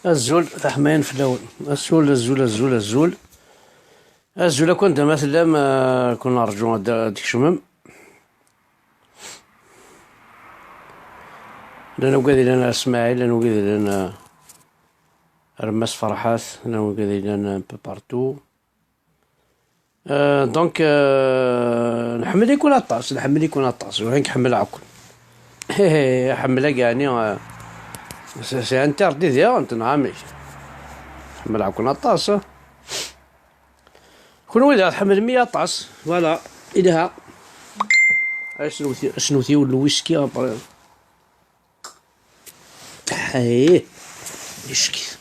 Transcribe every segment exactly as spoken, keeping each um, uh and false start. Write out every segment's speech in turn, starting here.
Azul, taḥmayin fell-awen. Azul, azul, azul, azul. Azul akk anda ma tellam, eh, kun rǧu ad d-, ad d-tkecmem. Llan wigad yellan ar Smaɛil, llan wigad yellan, eh, ar Mass Ferḥat, llan wigad yellan un peu partout. Euh, donc, euh, nḥemmel-iken aṭas, nḥemmel-iken aṭas, ur nḥemmel akk. Ḥemmel-ag, yeɛni, euh, c'est, c'est interdit diɣen, neɣ amek? Ḥemmel-iken aṭas, eh? Kunwi daɣ tḥemmlem-iyi aṭas, voilà, ilha. Ay, asnewti, asnewti yiwen n lwiski, après. Hey, iskit.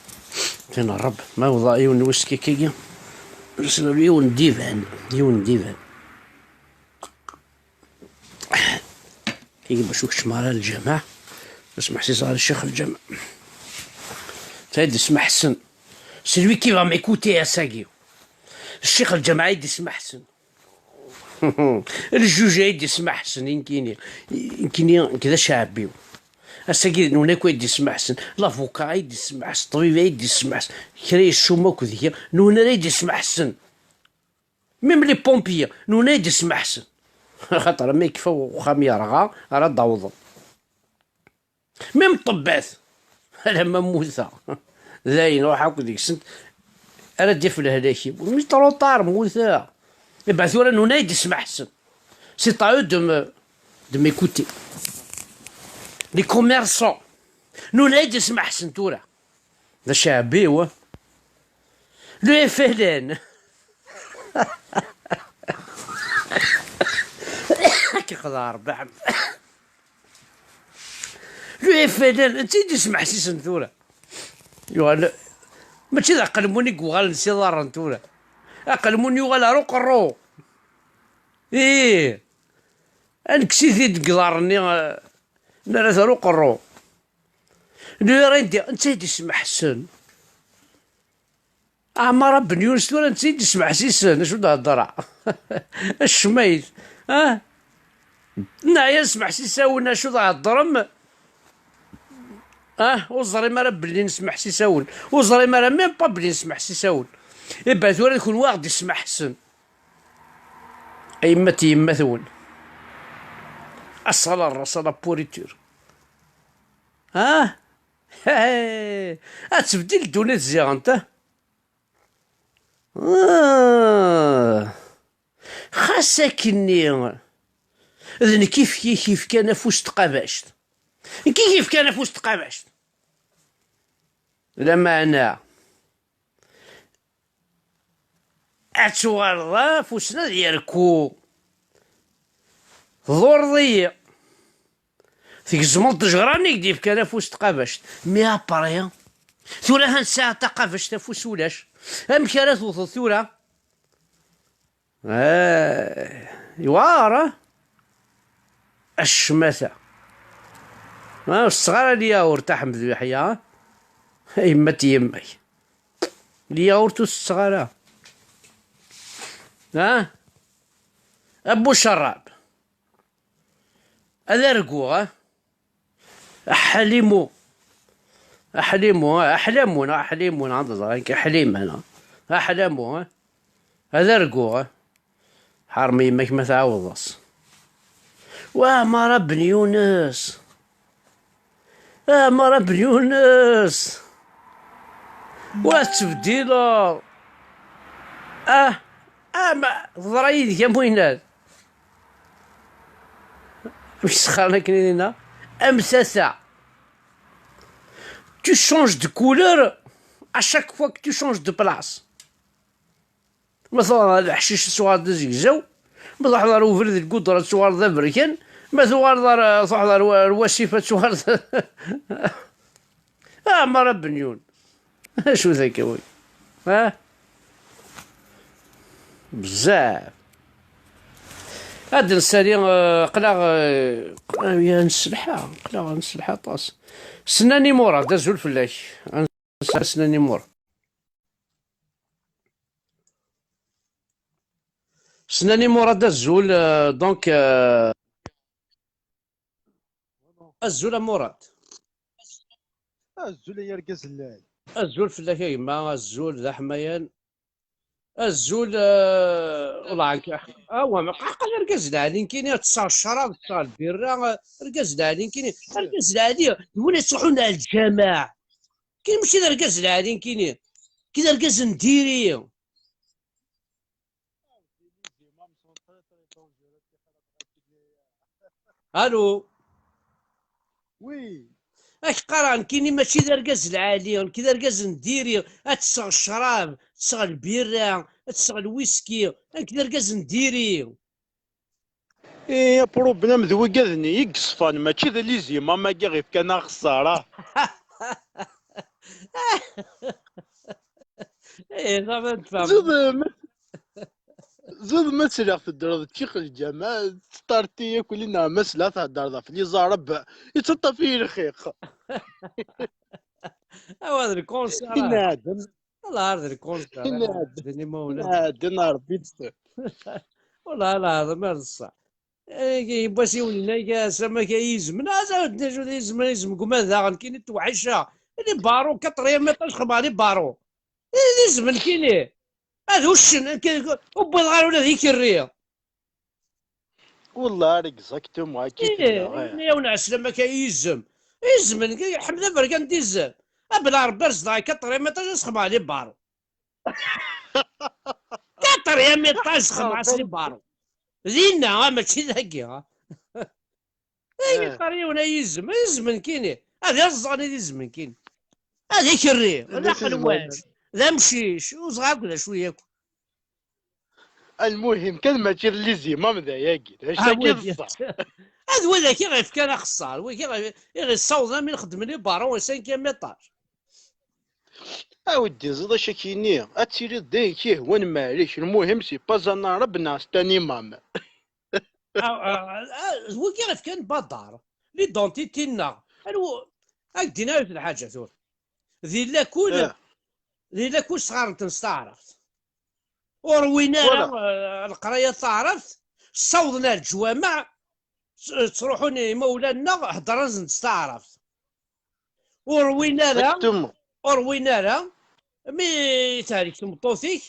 Tin rreb. Ma wḍa yiwen n wiski kigi. Nesla yiwen n divan. Yiwen n divan. Kigi bac ur keččem ara lǧameɛ. Asmeḥsis ɣer ccix lǧameɛ. Sayd Smaḥsen. C'est lui qui va m'écouter ass-agi. Ccix lǧameɛ i d-ismaḥsen. Lǧuj ay d-ismaḥsen, i nekkini. Nekkini, nekk d aceɛbi-w. Ass-agi, nwen akk ay d-ismaḥsen. Lavuka ay d-ismaḥsen, ṭṭbib ay d-ismaḥsen. Kra yessuma akked kra, nwen ara ay d-ismaḥsen. Même les pompiers, nwen ay d-ismaḥsen. Axaṭer ma yekfa uxxam yerɣa, ara d-awḍen. Même ṭṭebbat, alamma mmuteɣ. Dayen, ruḥ akk deg-sent, ara d-yaf lehlak-iw. Mais trop tard, mmuteɣ. Eh ben, tura nuna i d-ismaḥsen. C'est à eux de me, de m'écouter. Les commerçants, nuna i d-ismaḥsen tura. D aceɛbi-w. Le F L N. Ad k-ixdeɛ Rebbi, Ḥmed. Le F L N, netta i d-ismeḥsisen tura. Yuɣal, mačči d aqelmun i yuɣalen s iḍarren tura. Aqelmun yuɣal ar uqerru. Ih, ad nekkes-it-id deg iḍarren-nni, eh, nerra-t ar uqerru. Le R N D, netta i d-ismeḥsen. Ɛmara Ben Yunes tura netta i d-ismeḥsisen, acu d-heddreɣ? Acemma-is, ah? Neɛya nesmeḥsis-awen, acu d-heddrem? Ah, ur ẓrim ara belli nesmeḥsis-awen. Ur ẓrim ara même pas belli nesmeḥsis-awen. Iba tura d kunwi aɣ-d-ismeḥsen. A yemma n yemma-twen. Asala rras a la pourriture. Ah? Ad tebdil ddunit ziɣent, ah? Ah. Xas akkenni, d nekk i f-, i k-ifkan afus n tqabact. Nekk i k-ifkan afus n tqabact. Lameɛna, ad tuɣaleḍ afus-nni ad yerku. Tḍureḍ-iyi. Tgezmeḍ ṭṭejra-nni i k-d-yefkan afus n tqabact. Mi après, tura ha nesɛa taqabact afus ulac. Amek ara tewteḍ tura? Ah, yewɛer, ah? A ccmata. Ah, ur tetteɣ ara lyawurt, a Ḥmed Yeḥya, ah? A yemma n yemma-k. Lyawurt ur tetteɣ ara. Ah? A bu cerrab. Ad arguɣ, ah? Aḥlimu. Aḥlimu, ah, aḥlamu, neɣ aḥlimu, neɣ ad ẓreɣ nekk aḥlim, neɣ aḥlamu, ah? Ad arguɣ, ah? Ḥerm yemma-k ma tɛawdeḍ-as. Wa Ɛmara Ben Yunes. Ah, Mara Ben Yunes! Wa tettbeddileḍ! Ah, ah, ma teḍra yid-k am winad! Amek sxaren akken i dinna? Am tata! Tu changes de couleur à chaque fois que tu changes de place. Ma truḥeḍ ɣer leḥcic, ad tuɣaleḍ d azegzaw. Ma truḥeḍ ɣer ubrid n lgudra, ad tuɣaleḍ d aberkan. Ma tuɣaleḍ ɣer, truḥeḍ ɣer wa-, ɣer wasif, ad tuɣaleḍ. Ah, Mara Ben Yunes. Acu d akka, wi? Ah? Bezzaf. Ad nsali, eh, aql-aɣ, eh, ya nesselḥa, aql-aɣ nesselḥa aṭas. Snan i Murad, azul fell-ak. Ad nsali Snan i Murad. Snan i Murad, azul, euh, donc, euh, azul a Murad. Azul ay argaz n lɛali. Azul fell-ak a gma, azul d aḥmayan. Azul, euh, والله عنك. Awa, ma qaqqal argaz n lɛali, nekkini ad tesseɣ ccrab, ad tesseɣ lbirra, argaz n lɛali, nekkini, argaz n lɛali, d win yettruḥun ar lǧameɛ. Kini mačči d argaz n lɛali, nekkini. Kini d argaz n diri. Allô. Oui. Ak qqareɣ, nekkini mačči d argaz n lɛali, nekk d argaz n diri. Ad tesseɣ ccrab, ad tesseɣ lbirra, ad tesseɣ lwiski. Nekk d argaz n diri. Eh, aprublem d wigad-nni i yeṣfan, mačči d lizimam-agi ɣef kan axeṣṣar, ah. Eh, ça va, tfehmeḍ. Zid, ma, zid ma sliɣ teddreḍ ccix lǧameɛ, teṭṭarti akk li neɣ ma sliɣ theddreḍ ɣef les Arabes, yettaṭṭaf-iyi lxiq. Awa d lkonsar. Inɛedem. Wallah ar d lkonsar, ar d imawlan. Inɛedem, Rebbi yesṭer. Wallah lɛaḍem ar d ṣṣeḥ. Yiwwas yiwen yenna-k, "Ass-a ma ka yizem." Na, acu d izem, izem gma daɣen, kini tewḥica. Li baro, quatrième étage, xemma li baro. I d izem, kini. Ad uccen, ubbiḍ ɣer ula d ikerri. Wallah, exactement, akka i tella, eh. Yenna-yawen ɛeslama ka yizem. Izem, ḥmed aberkan d izem. A bla Rebbi, ar zedɣeɣ quatrième étage, ad xemma li baro. Quatrième étage, xemma li baro. Dinna, ah, mačči dagi, ah. Ay, eh, yeqqar yiwen ay izem, ay izem nekkini. Ad iẓẓan ay izem nekkini. Ad ikerri, d aqelwac, d amcic, ur ẓriɣ akk d acu yakk. Almuhim kan mačči d lizimam d ayagi, d acu-agi d ṣṣeḥ. Ad wid-agi ɣef kan axeṣṣar, wigi ɣef, i ɣ-issawḍen am i nxeddmen i baron et cinquième étage. A weddi, ẓeḍ acu ak-yini, ad tiliḍ d ayen k-yehwan, maɛlic, lmuhim c'est pas un arabe neɣ c'est un imam. Ah, ah, ah, d wigi ɣef kan badar, l'identité-nneɣ. Anwa, ad k-d-iniɣ yiwet n lḥaǧa tura. Di lakul, eh, di lakul sɣaren-ten s taɛrabt. Ur win ara, voilà, eh, leqraya n taɛrabt, ssawḍen ar leǧwameɛ, s-, ttruḥun imawlan-nneɣ, heddren-asen s taɛrabt. Ur win ara, exactement, ur win ara, mi tehlek tmeṭṭut-ik,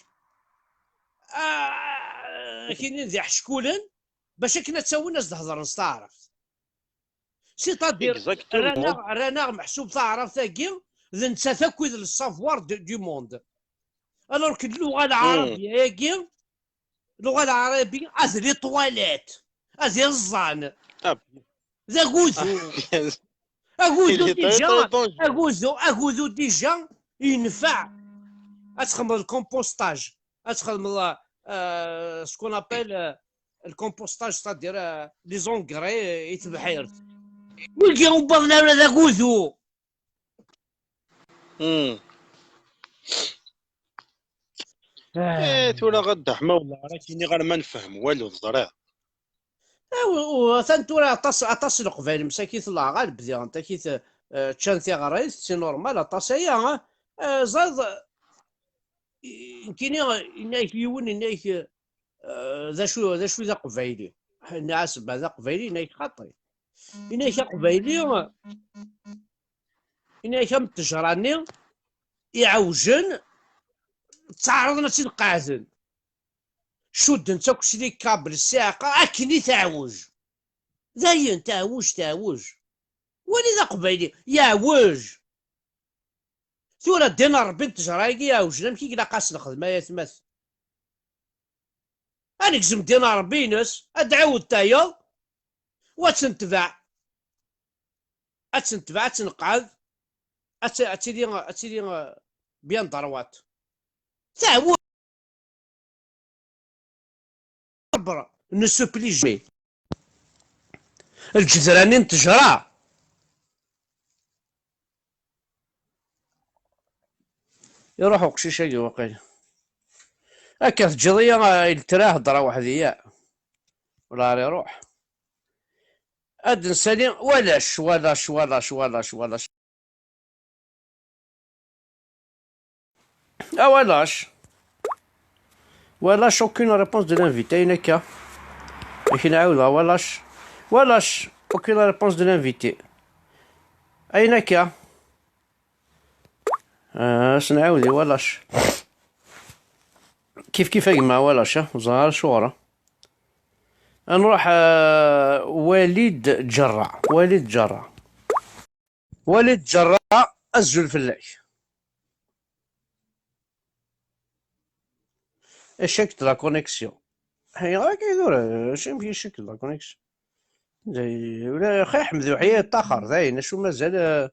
ah, kinin d iḥeckulen, bac akken ad tt-awin ad s-d-hedren s taɛrabt. C'est-à-dire, exactement, rran-aɣ, rran-aɣ meḥsub taɛrabt-agi, d nettat akk i d le savoir de, du monde. Alors que lluɣa, hmm, lɛarabiya-agi, lluɣa lɛarabiya, ad les toilettes, ad iẓẓan. Ah. D agudu. Ah, yes. Agudu déjà, très, très dangereux. Agudu, agudu déjà, yenfeɛ. Ad txedmeḍ le compostage. Ad txedmeḍ, euh, ce qu'on appelle, euh, le compostage, c'est-à-dire, euh, les engrais, euh, i tebḥirt. Wigi ur wwiḍen ara d agudu. Hmm. Ah. Eh, tura ɣad d aḥma, wallah, ara k-iniɣ ar ma nefhem walu, teẓriḍ. Eh, u-, u-, atan tura aṭas, aṭas n Leqbayel, msakit, Allah ɣaleb diɣen, takit, eh, ččan tiɣrit, c'est normal, aṭas aya, eh. Eh, ẓad, i-, nekkini, yenna-yak yiwen, yenna-yak, eh, d acu, d acu d aqbayli? Nniɣ-as, bah, d aqbayli, yenna-yak xaṭi. Yenna-yak aqbayli, yenna-yak am ttejra-nni iɛewjen, ttɛerḍen ad tt-id-qeɛden. Cudden-tt akk s les câbles, ssiɛqa, akken i teɛwej. Dayen, teɛwej, teɛwej. Wali d aqbayli, yeɛwej. Tura ddin n Ṛebbi n ttejṛa-agi iɛewjen, amek i ilaq ad s-nexdem ay atmaten? Ad negzem ddin n Ṛebbi-ines, ad d-ɛiwed tayeḍ, u ad tt-netbeɛ. Ad tt-netbeɛ, ad tt-nqeɛɛed, ad tt-, ad tili, ad tili, euh, bien droite. Teɛwed. Arbre ne se plie jamais. Lǧedran-nni n ttejra. Iruḥ uqcic-agi waqil. Akka teǧǧiḍ-iyi, ah, i lettra heddreɣ weḥd-i, ya. Wala ara iruḥ. Ad nsali walac, walac, walac, walac, walac. Ah, walac. Walac, aucune réponse de l'invité. Ayen akka. Akken ɛawdeɣ, walac. Walac, aucune réponse de l'invité. Ayen akka. Ah, ad s-nɛawed i walac. Kif kif a gma walac, ah, ur ẓriɣ ara acuɣer, ah. Ad nruḥ, ah, Walid Ǧerra. Walid Ǧerra. Walid Ǧerra, azul fell-ak. Échec de la connexion. Ayɣer akka i tura? Acu amek échec de la connexion? Day-, ula xi Ḥmed Uḥya yeṭṭaxer dayen, acu mazal, eh,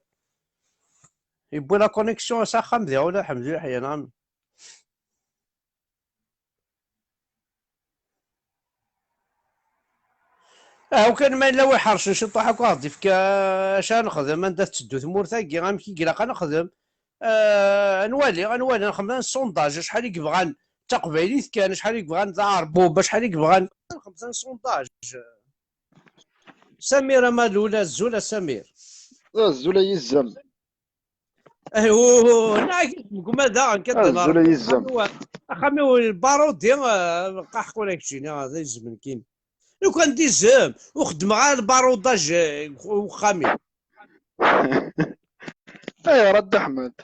yewwi la connexion s axxam diɣ ula Ḥmed Uḥya, neɣ amek? Ah, u kan ma yella wi ḥercen ciṭuḥ akk ad ɣ-d-ifk, ah, acu ara nexdem, anda tetteddu tmurt-agi, amek i ilaq ad nexdem. Ah, ad nwali, ad nwali, ad nexdem un sondage, acḥal i yebɣan d taqbaylit kan, acḥal i yebɣan d aɛerbub, acḥal i yebɣan. Ad nexdem un sondage. Samir Amalul, azul a Samir. Azul a yizem. Aywa, neɣ deg umadaɣ, nekk ad azul a yizem. Axxam-iw, axxam-iw lbarudi, eh, qaḥqul akeččini, ah, d izem nekkini. Lukan d izem, ur xeddmeɣ ara lbarudaj, eh, deg uxxam-iw. Ayɣer a Dda Ḥmed?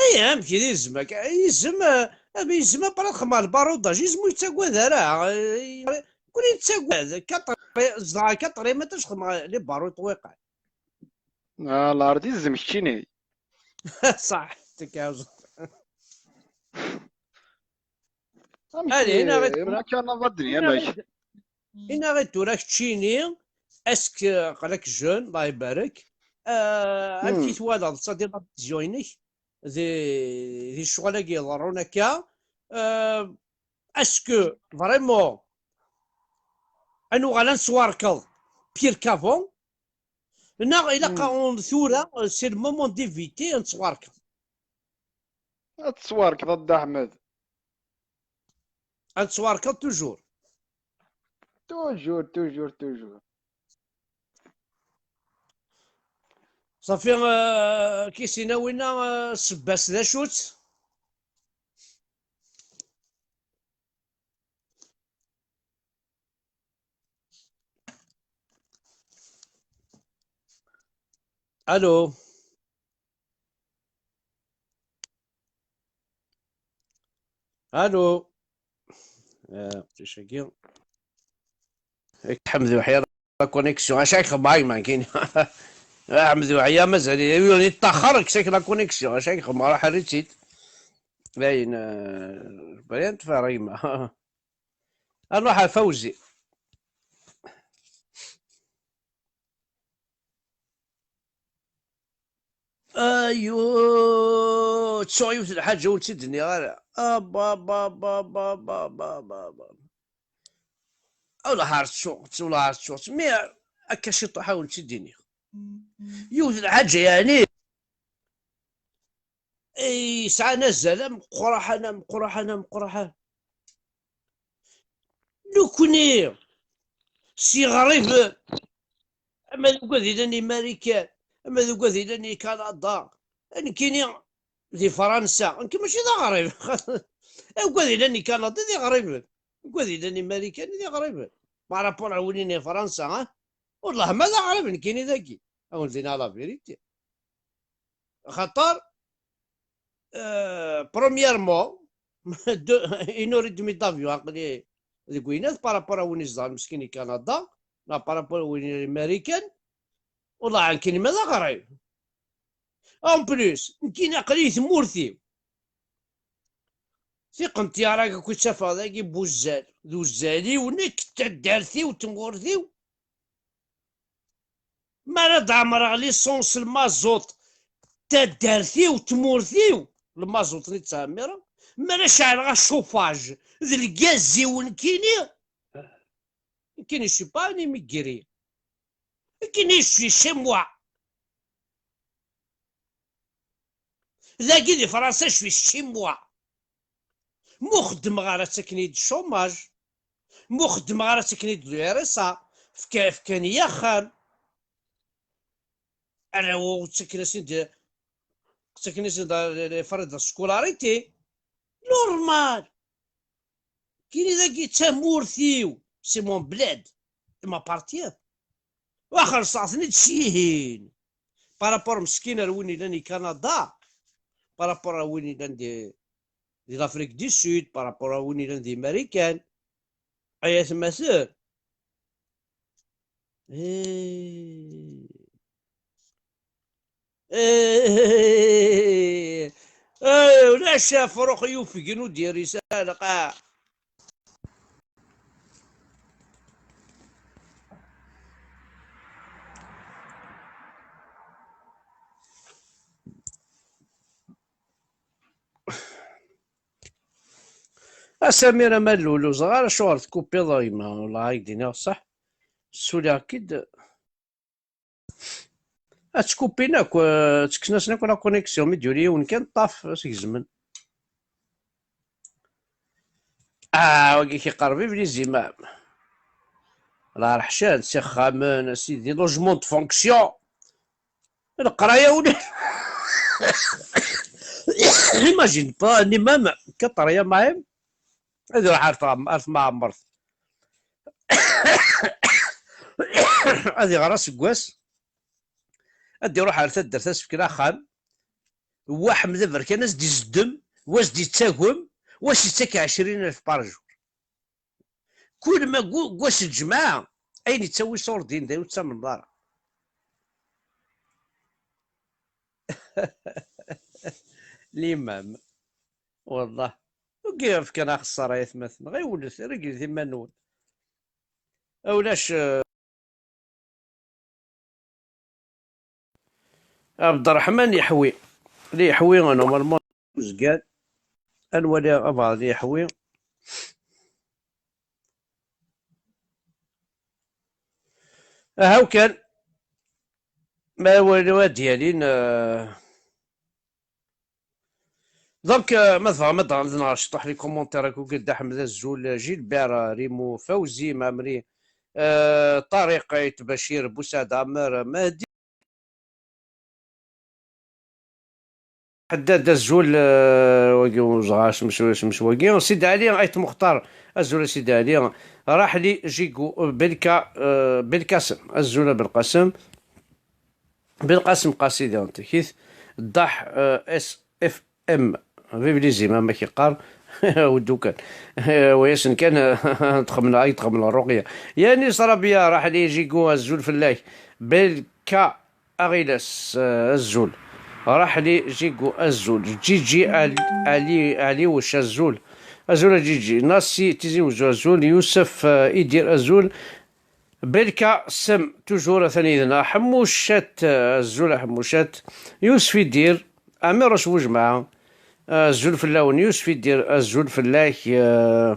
Ay, amek d izem akka? Izem, eh, am izem, après xedmeɣ lbarudaj, izem ur yettagad ara. Eh, kul yettagad, quatre, zedɣeɣ quatre mètres, xedmeɣ les barreaux ṭwiqan. Ah, lɛerd izem keččini. Ṣaḥ, tikaẓ. Amek amek i, amek akka nava ddnyamek? Inaɣ-d tura keččini, est-ce que, aql-ak jeune, Allah ibarek, euh, amek i twalaḍ, c'est-à-dire la vision-inek di, di ccɣel-agi iḍerrun akka, euh, est-ce que vraiment ad nuɣal ad nettwarkeḍ pire qu'avant, neɣ ilaq tura, c'est le moment d'éviter ad nettwarkeḍ? Ad tettwarkeḍ a Dda Ḥmed. Ad tettwarkeḍ toujours. Toujours, toujours, toujours. Ṣafi, euh, kisina winna, euh, ssebba-s d acu-tt? Allô? Allô? Ah, aqcic-agi. Ḥmed Uḥya, la connexion. Acu ak xedmeɣ a gma, kini? Ḥmed Uḥya, mazal yettaxer, kkes-ak la connexion. Acu ak xedmeɣ, ruḥ err-itt-id. Dayen, eh, bɣiɣ ad teffer a gma. Ad nruḥ ɣer Fawzi. Ayu, ttuɣ yiwet n lḥaǧa ur tt-id-nniɣ ara. Aba, aba, aba, aba, aba, aba, aba, aba. Wellah ar ttuɣ-tt, wellah ar ttuɣ-tt. Mi akka ciṭuḥ ad wen-tt-id-iniɣ. Yiwet n lḥaǧa, yeɛni, yesɛan azal ameqqraḥan, ameqqraḥan, ameqqraḥan. Nekkni, s yiɣriben, ama d ugad yellan i Marikan, ama d ugad yellan i Kanada, nekkini di Fransa, nekk mačči d aɣrib. Ugad yellan i Kanada d iɣriben, ugad yellan i Marikan d iɣriben. Par rapport ar win i Fransa, ha? Wellah ma d aɣrib nekkini dagi. Ad wen-d-iniɣ la vérité. Axaṭer, euh, premièrement, de, une heure et demie d'avion, aql-i deg winnat, par rapport à win izedɣen meskin i Kanada, la par rapport à win n Marikan, والله nekkini ma d aɣrib. En plus, nekkini aql-i di tmurt-iw. Tiqent yeɛrag akk i ttafeɣ dagi n wuzzal. D uzzal-iw nekk, d taddart-iw, d tmurt-iw. Mi ara d-ɛemreɣ licence lmaẓuṭ, d taddart-iw, d tmurt-iw, lmaẓuṭ-nni ttɛemmireɣ. Mi ara ceɛleɣ acufaj d lgaz-iw nekkini, nekkini je suis pas un immigré. Nekkini je suis chez moi. Dagi di Fransa je suis chez moi. Mu xeddmeɣ ara ttaken-iyi-d chômage. Mu xeddmeɣ ara ttaken-iyi-d le R S A. Fka-, fkan-iyi axxam. Arraw-iw ttaken-asen-d, ttaken-asen-d les frais de scolarité. Normal. Kini dagi d tamurt-iw. C'est mon bled. Il m'appartient. Wa xellṣeɣ-ten-id s yihin. Par rapport meskin ar win yellan di Canada, par rapport ar win yellan di, di l'Afrique du Sud, par rapport ar win yellan di Marikan. Ay atmaten. Eh. Eh. Eh, ulac afrux yufgen ur d-yerri s ara lqaɛ. A Samir Amallul, ur ẓriɣ ara acuɣer tkupiḍ a gma, wellah ad k-d-iniɣ ṣṣeḥ, ssuliɣ-k-id. Ad tkupin akk, eh, ttekksen-asen akk la connexion, mi d-yuli yiwen kan, ṭṭaf, ad s-gezmen. Ah, wagi k-iqerreb iblizi, ma. Lɛerḥ-, s ixxamen, a sidi, logement de fonction. Leqraya ul-, imagine pas, ni même quatre ma, ad iruḥ ar tɣem-, ar tmeɛmert. Ad iɣer aseggas, ad iruḥ ar taddart, ad s-fken axxam. Wa Ḥmed Aberkan ad s-d-izeddem, wa s-d-ittagem, wa s-ittak ɛecrin alef par jour. Kul ma gu-, gu ass n lǧemɛa, ayen ittawi ṣurdin, d ayen ur ttamneḍ ara. Limam. Wallah. Ur fkan axeṣṣar ay atmaten. Ɣiwlet, reglet iman-nwen. A ulac, eh, Abderrahman Yeḥwi. Li Yeḥwi, normalement, uzgan. Ad nwali abɛaḍ Li Yeḥwi. Aha, ukan. Ma wali ad d-yalin, eh, Donc, euh, ma tebɣam ad d-ɣer ciṭuḥ les commentaires, akk Dda Ḥmed, azul, Gilbert, euh, Rimo, Fawzi, Mamri, euh, Ṭariq, Ayt Bacir, Busad, Amer, Mahdi. Ḥeddad, azul, euh, wagi ur ẓriɣ isem-s, isem-s wagi. Sidi Ɛli, Ayt Muxtar, azul a Sidi Ɛli. Raḥli, Jigu, Belka, euh, Belkasem, azul a Belqasem. Belqasem Qasi diɣen takit, Ddaḥ, euh, S F M, Vive les imams, amek yeqqar, weddu kan. Wa yasen kan, txemleɣ, ay txemleɣ Ruqya. Yanis Rabia, Raḥli Jigu, azul fell-ak. Belka Aɣilas, euh, azul. Raḥli Jigu, azul. Ǧiǧi Al-, Ali, Aliwec, azul. Azul a Ǧiǧi. Nasi Tizi Wezzu, azul. Yusef, euh, Idir, azul. Belka Sem, toujours atan yid-neɣ. Ḥemmucat, euh, azul a Ḥemmucat. Yusef Idir, Ɛmiruc Bujemɛa, euh, azul fell-awen. Yusef Idir, azul fell-ak. Euh,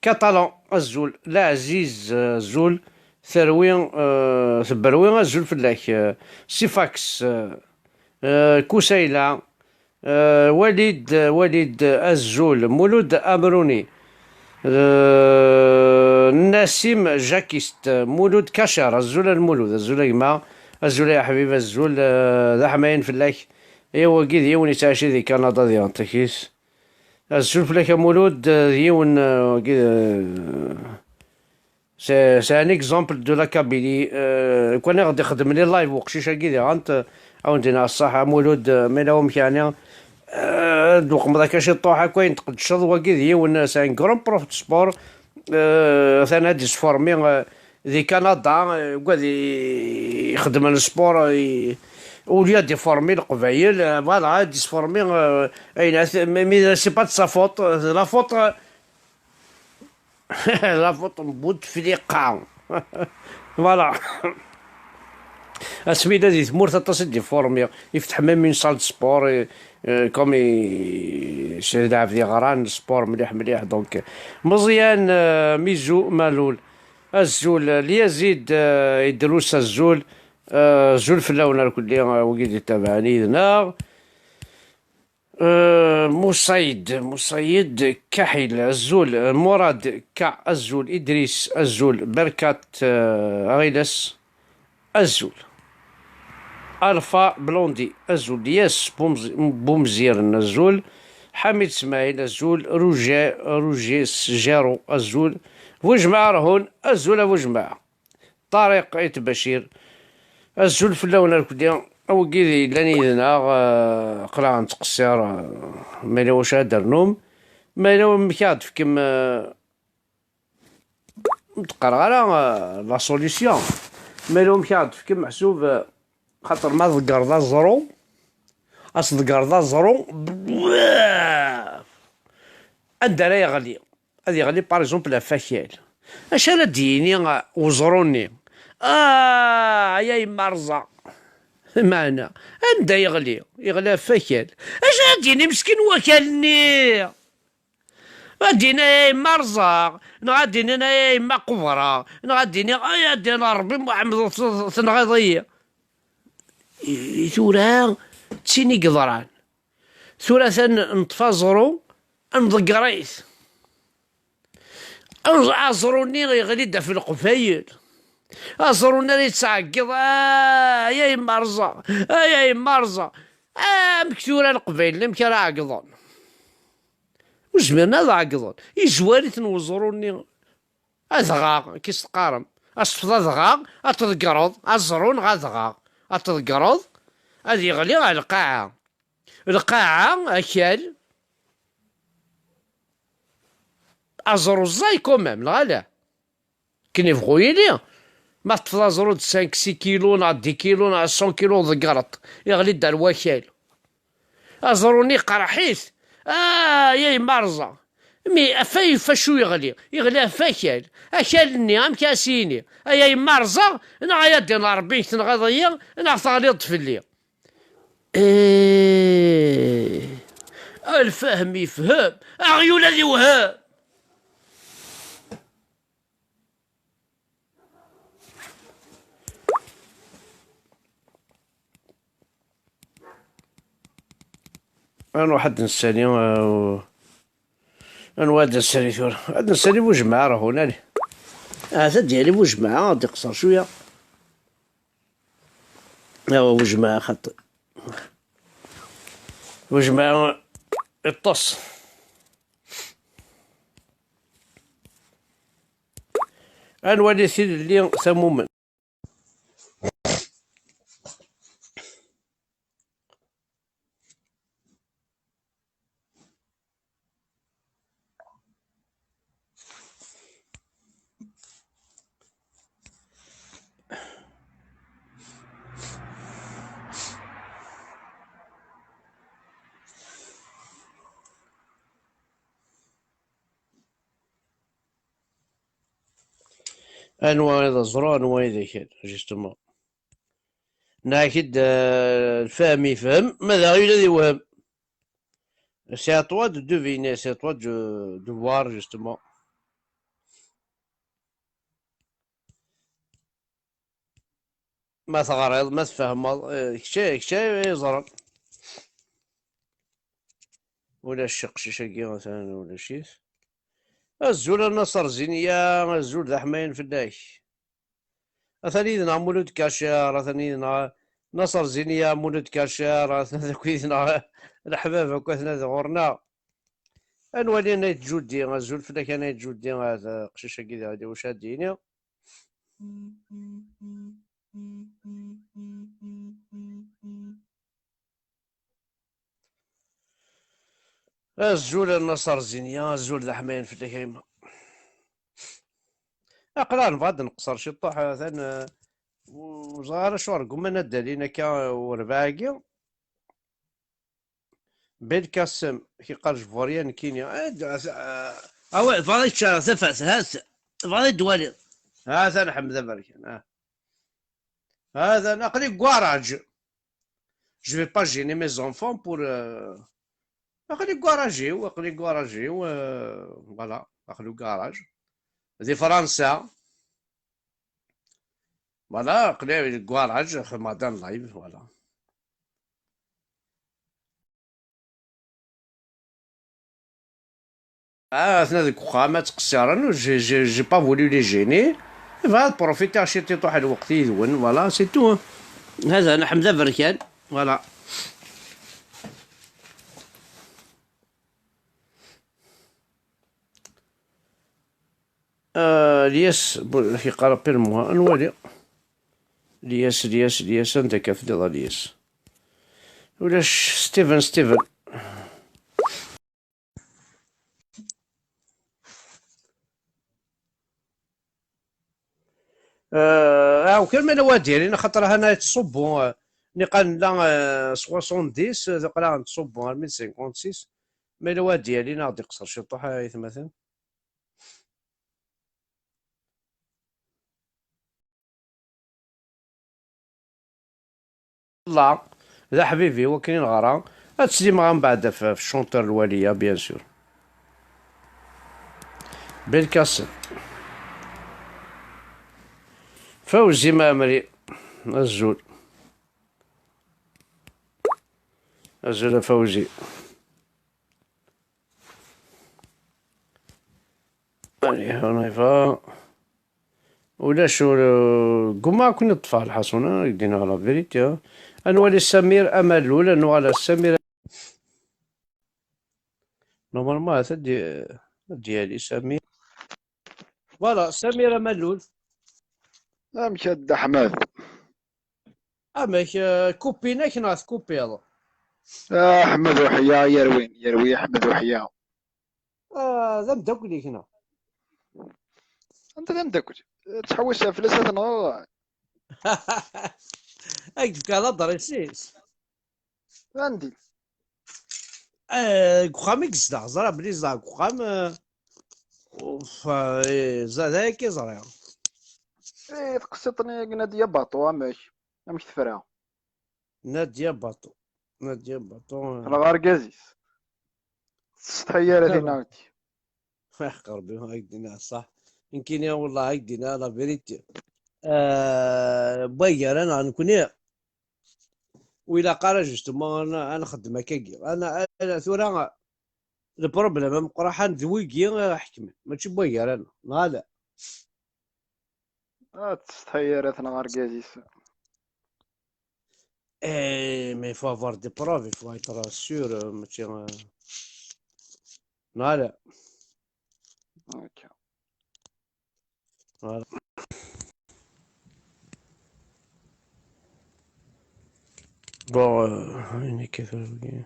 Catalan, azul. Laɛziz, euh, azul. Terwi, euh, Tebberwi, azul fell-ak. Euh, Sifax, euh, euh, Kusayla, Euh, Walid, Walid, azul. Mulud Amruni. Euh, Nassim Jacquiste. Mulud Kacar. Azul a Lmulud. Azul a gma. Azul a Ḥbib. Azul, euh, d aḥmayan fell-ak. Ihi wagi d yiwen yettɛici di Kanada di Antakis. Azul fell-ak a Mulud, euh, d yiwen, euh, wagi, euh, C'est, c'est un exemple de la Kabylie. Euh, kan i ɣ-d-ixdem les live uqcic-agi diɣen, euh, a wen-d-iniɣ ṣṣeḥ, a Mulud, euh, ma yella wamek yeɛni, euh, ad d-uqmeḍ akka ciṭuḥ, akk ayen tqeddceḍ, wagi d yiwen, euh, c'est un grand prof de sport. Euh, atan ad d-isformi, euh, Di Kanada, euh, wigad i-, ixeddmen sport, euh, i-, au lieu ad iformi Leqbayel, euh, voilà, ad isformi, euh, ayen at-, mais, mais c'est pas de sa faute, euh, c'est la faute, euh, la faute n Bouteflika. Voilà. Asmi yella di tmurt aṭas i d-iformi, ifteḥ même une salle de sport, euh, euh, comme i-, Saɛid Ɛebdi ɣran sport mliḥ mliḥ, donc, Meẓyan, euh, Mizou Malul. Azul, Lyazid, euh, Idrus, azul. Euh, azul fell-awen irkelli, euh, wigi d-ittabaɛen yid-neɣ. Euh, Musaid, Musaid Kaḥil, azul. Euh, Murad K, azul. Idris, azul. Berkat, euh, Aɣilas, azul. Alpha Blondie, azul. Yes Bumz-, Bumziren, azul. Ḥamid Smaɛil, azul. Ruja, Ruja Sjaro, azul. Bujmaɛ Rhun, azul a Bujmaɛ. Ṭariq Ayt Bacir, azul fell-awen irkelli. A wigi yellan yid-neɣ, eh, aql-aɣ nettqeṣṣir, eh, ma yella wacu ara d-rnum, ma yella wamek ara d-tefkem, eh, ur d-qqareɣ ara, eh, la solution, ma yella wamek ara d-tefkem meḥsub, eh, xaṭer ma tḍeggreḍ aẓru, ad tḍeggreḍ aẓru, anda ara yeɣli? Ad yeɣli, par exemple, ɣef wakal. Acu ara d-yini, uh, weẓru-nni? Ah, ay a yemma rẓa. Meɛna, anda yeɣli? Yeɣli ɣef wakal. Acu ara d-yini meskin wakal-nni? Ad d-yini ay a yemma rẓa, neɣ ad d-yini ay a yemma qubra, neɣ ad d-yini ay a d-yini Ṛebbi Muḥemmed tenɣiḍ-iyi. I, i tura d tin i yeḍran. Tura atan neṭṭef aẓru, nḍegger-it. Aẓ-, aẓru-nni yeɣli-d ɣef Leqbayel. Aẓru-nni ara yettɛeggiḍ, "Ay, ay, yemma rẓa! Ay, ay, yemma rẓa!" Amek tura Leqbayel, amek ara ɛeggḍen? Ur zmiren ad ɛeggḍen. Yezwar-iten weẓru-nni. Adɣaɣ, akka i s-teqqarem. Ad teṭṭfeḍ adɣaɣ, ad tḍeggreḍ, aẓru neɣ adɣaɣ. Ad tḍeggreḍ, ad yeɣli ɣer lqaɛa. Lqaɛa, akal, aẓru ẓẓay quand même, neɣ ala? Akken yebɣu yili, ma teṭṭfeḍ aẓru de cinq, six kilos, neɣ dix kilos, neɣ cent kilos, tḍeggreḍ, yeɣli-d ar wakal. Aẓru-nni iqerḥ-it. Ah, ya yemma rẓa. Mi ɣef ay-, ɣef acu yeɣli? Yeɣli ɣef wakal. Akal-nni, amek ara s-yini? Ay a yemma rẓa, neɣ ay a d-yini Ṛebbi tenɣiḍ-iyi, neɣ teɣliḍ-d fell-i? Eh, a lfahem yefhem, aɣyul ad iwhem. Ad nruḥ ad d-nessali, uh, anwa ad d-nessali tura? Ad d-nessali Bujmaɛ, ruḥ unali. Ahat ad d-yali Bujmaɛ, ad d-iqṣer cwiya. Awa Bujmaɛ xaṭi. Bujmaɛ iṭṭes. Ad nwali tilelli tamumen. Anwa i d aẓru, anwa i d akal, justement. Nniɣ-ak-id, euh, lfahem yefhem, ma d aɣyul ad iwhem. C'est à toi de deviner, c'est à toi de, de voir, justement. Ma teɣriḍ, ma tfehmeḍ, eh, kečč, kečč ay yeẓran. Ulac aqcic-agi, atan ulac-it. Azul a Naṣer Zinya, azul d aḥmayan fell-ak. Atan yid-neɣ Mulud Kacar, atan yid-neɣ Naṣer Zinya, Mulud Kacar, atan akk yid-neɣ leḥbab akk atan ad ɣur-neɣ. Ad nwali Nayt Judi, azul fell-ak a Nayt Judi, ah, aqcic-agi d aɣli, wacu ad d-yini? Azul a Naṣer Zinya, azul d aḥmayan fell-ak a yemma. Aql-aɣ nebɣa ad nqeṣṣer ciṭuḥ, atan, eh, ur ẓriɣ ara acuɣer gguman ad d-alin akka urbaɛ-agi. Belkasem, k-iqqar jburiya nekkini. Eh, d-, ah, ah, awa, bɣiɣ ad ččareɣ tafat, hat, bɣiɣ ad d-waliɣ. Hatan Ḥmed Aberkan, ah. Hatan, aql-i deg ugaṛaj. Je vais pas gêner mes enfants pour, euh, aql-i deg ugaṛaj-iw, aql-i deg ugaṛaj-iw, euh, voilà, aql-i deg ugaṛaj. Di Fransa. Voilà, aql-i deg ugaṛaj, xedmeɣ-d un live, voilà. Ah, atna deg uxxam, ad ttqeṣṣiren, j'ai, j'ai, j'ai pas voulu les gêner. Bɣiɣ ad profiter ciṭuḥ lweqt yid-wen, voilà, c'est tout, hein. Hada, Ḥmed Aberkan, voilà. Ah, Lyes, bu-, yeqqar appelle-moi, ad nwali. Lyes, Lyes, Lyes, anda akka telliḍ a Lyes? Ulac Steven, Steven. Euh, ah, ukan ma la wadi, lin xaṭer hana yettṣubbu, euh, niqal nella, euh, soixante-dix, euh, aql-aɣ nettṣubbu armi d cinquante-six. Ma la wadi, lin aɣ-d-iqṣer ciṭuḥ, ay atmaten. Wallah, d aḥbib-iw akken i neɣra. Ad slimeɣ mbeɛd ɣef, ɣef chanteur Lwaliya, bien sûr. Belkasem. Fawzi Maɛmri, azul. Azul a Fawzi. Allez, on y va. Ulac ur, ggummaɣ ad ken-ṭṭfeɣ lḥaṣun, ad k-d-iniɣ la vérité, ah. Ad nwali Samir Amalul, ad nuɣal ar Samir. Normalement, ad d-, ad d-yali Samir. Voilà, Samir Amalul. Amek a Dda Ḥmed? Amek, eh, kupin-ak neɣ tkupiḍ? Ah, Ḥmed Uḥya, yerwin, yerwi Ḥmed Uḥya. Ah, d ameddakel-ik neɣ? Anta d ameddakel? Ttḥewwiseɣ fell-as ad t-nɣeɣ. Ad k-d-fkeɣ ladris-is. Andi? Eh, deg uxxam i yezdeɣ, ẓriɣ belli yezdeɣ deg uxxam, eh, uf, eh, d aya kan i ẓriɣ. Eh, tqsiṭ-nni Nadia Baṭu, amek? Amek tefra? Nadia Baṭu. Nadia Baṭu, eh. Neɣ argaz-is. Tsetḥi ara dinna. Aḥeq Rebbi, ad k-d-iniɣ ṣṣeḥ. Nekkini, wellah, ad k-d-iniɣ la vérité. Eh, wagi gar-aneɣ nekkni. Ur ilaq ara justement ad n-, ad nxeddem akkagi. Ana, ana tura, le problème ameqqran d wigi ara ḥekmen, mačči n wagi ara neɣ, neɣ ala? Ah, tsetḥi ara tenɣ argaz-is. Eh, mais il faut avoir des preuves, il faut être sûr, euh, mačči, euh, neɣ ala? Ok. Voilà. Bon, euh, ayen akka tura wigi.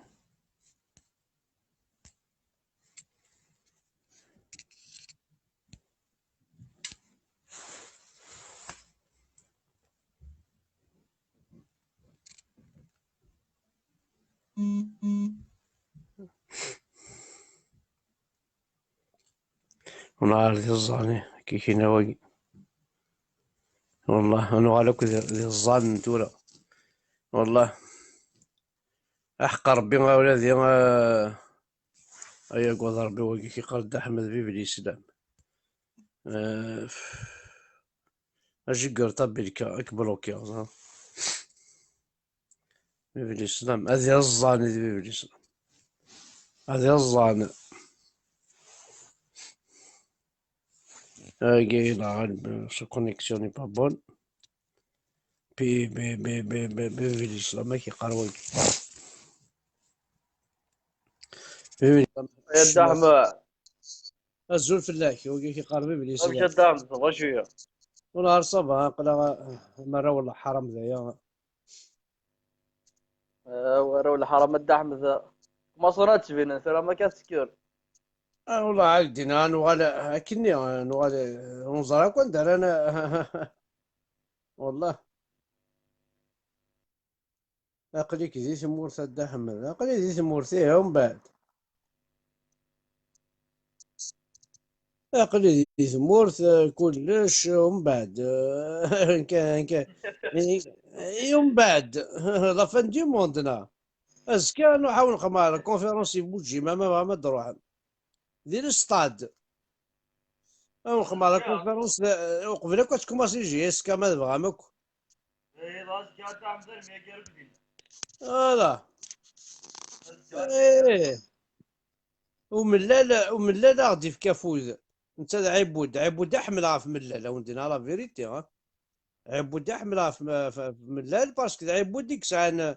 Ur neɛɛel di ẓẓani, kikina wagi. Wallah, ad nuɣal akk di, di ẓẓan n tura. Wallah. Aḥeqq Rebbi, a wladi, a, ay agad Rebbi, wagi k-iqqar Dda Ḥmed, vive l'islam. Eh, ajegger tabelka, ad k-blokiɣ, ha. Vive l'islam, ad iẓẓan i d vive l'islam. Ad iẓẓan. Agi la, sa connexion n'est pas bonne. Pi, pi, pi, pi, pi, pi, vive l'islam, ad k-iqqar wagi. Vive l'islam. Ya Dda Ḥmed. Azul fell-ak, wagi k-iqqar vive l'islam. Amek a Dda Ḥmed, tebɣa cwiya? Ur nɛerf, ça va, aql-aɣ, eh, marra wellah ḥaram d aya. Ah, warraw lḥaram a Dda Ḥmed. Commencen ad ttbinen tura, ma kan tekker. Ah, والله عاد دينا نوغال أكني نوغال ونزرا كون درانا. والله. أقليك ذي ثمورث أدا حمد، أقلي ذي ثمورث إيه ومن بعد. أقلي ذي ثمورث، آه، كلش ومن بعد، آه، كان كان إيه، ومن بعد. La fin du monde نا. أزكا نحاول نخمار كونفيرونس يبوجي ما ما ما دروحن. دير الستاد. أو خمار لا كونفيرونس، آه، وقبل أكو تكوماسي جي اس كا ما تبغى مكو. هذا. إيه. وملال، وملال غادي في كافوز. أنت ذا عيبود، عيبود أحمل غاف ملال، أو ندينا لا فيريتي، ها. عيبود أحمل غاف م-، ف-، ملال، باسكو عيبود يكسعان،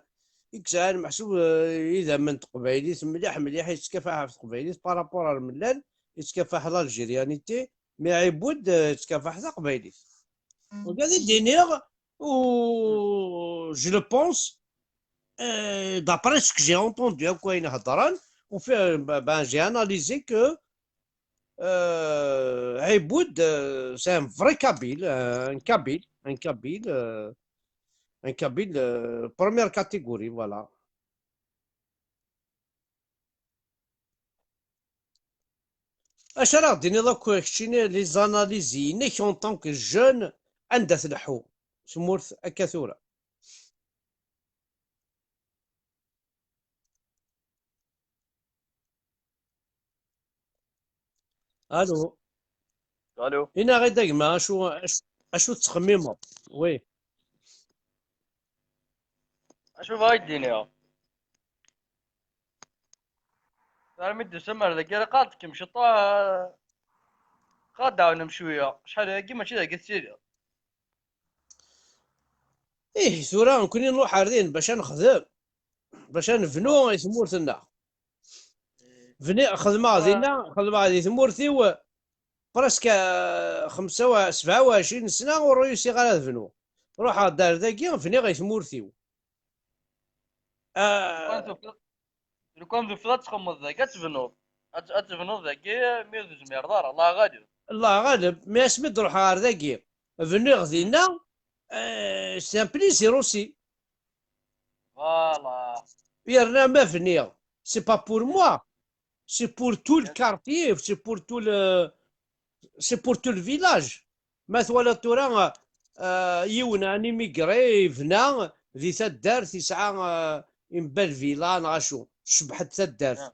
يكسعان محسوب، آه، إذا من تقبايليت مليح، مليح يتكافح في تقبايليت بارابور على ملال، يتكافح لالجيريانيتي، مي عيبود، آه، يتكافح تقبايليت. وقاعد يدينيغ، و je le pense, euh, d'après ce que j'ai entendu, أكو وين هضران، وفي، ben, j'ai analysé que Euh, Iboud, euh, c'est un vrai Kabyle, euh, un Kabyle, un Kabyle, euh, un Kabyle, euh, première catégorie, voilà. Acu ara ɣ-d-tiniḍ akk keččini, les analyses-inek en tant que jeune, anda tleḥḥu tmurt akka tura? Allô. Allô. Inaɣ-id a gma, acu, acu, acu tettxemmimeḍ? Oui. Acu bɣa d-iniɣ? Armi d-tusam ar dagi, ara qqareɣ-d kemm ciṭṭaḥ, qqareɣ-d ɛawnem cwiya. Acḥal ayagi mačči dagi tettiliḍ? Ih, tura nekkni nruḥ ar din bac ad nexdem, bac ad nebnu i tmurt-nneɣ. Bni-, xedmeɣ dinna, xedmeɣ di tmurt-iw presque, euh, xemsa wa-, sebɛa u ɛecrin sna ur réussiɣ ara ad bnuɣ. Ruḥeɣ-d ar dagi, bniɣ i tmurt-iw. Ah, lukan tufiḍ, lukan tufiḍ ad txemmeḍ dagi, ad tebnuḍ. Ad, ad tebnuḍ dagi, mi ur tezmireḍ ara, Allah ɣaleb. Allah ɣaleb, mi asmi d-ruḥeɣ ar dagi, bniɣ dinna, euh, c'est un plaisir aussi. Voilà. Yerna ma bniɣ, c'est pas pour moi, c'est pour tout le quartier, c'est pour tout le, c'est pour tout le village. Ma twalaḍ tura, euh, yiwen, un immigré, yebna di taddart, yesɛa, euh, une belle villa, neɣ acu, tcebbeḥ-d taddart. Ah.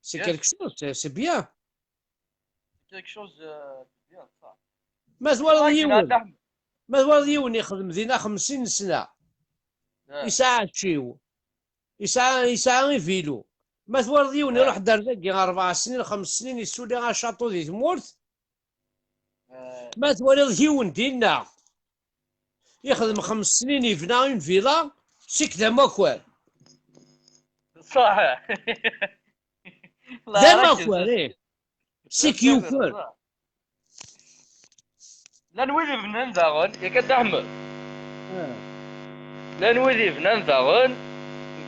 C'est quelque chose, c'est, c'est bien. Quelque chose, euh, de bien, ça. Ma twalaḍ yiwen, ma twalaḍ yiwen yexdem dinna xemsin sna, yesɛa aččiw, yesɛa, yesɛa ivilu. Ma twalaḍ yiwen iruḥ-d ar dagi rebɛa snin, xems snin, yessuli acaṭu di tmurt. Ma twalaḍ yiwen dinna yexdem xems snin, yebna une villa, sik d amakar. Ṣaḥ. D amakar, ih. Sik yuker. Llan wid ibnan daɣen, yak a Dda Ḥmed. Ah. Llan wid ibnan daɣen,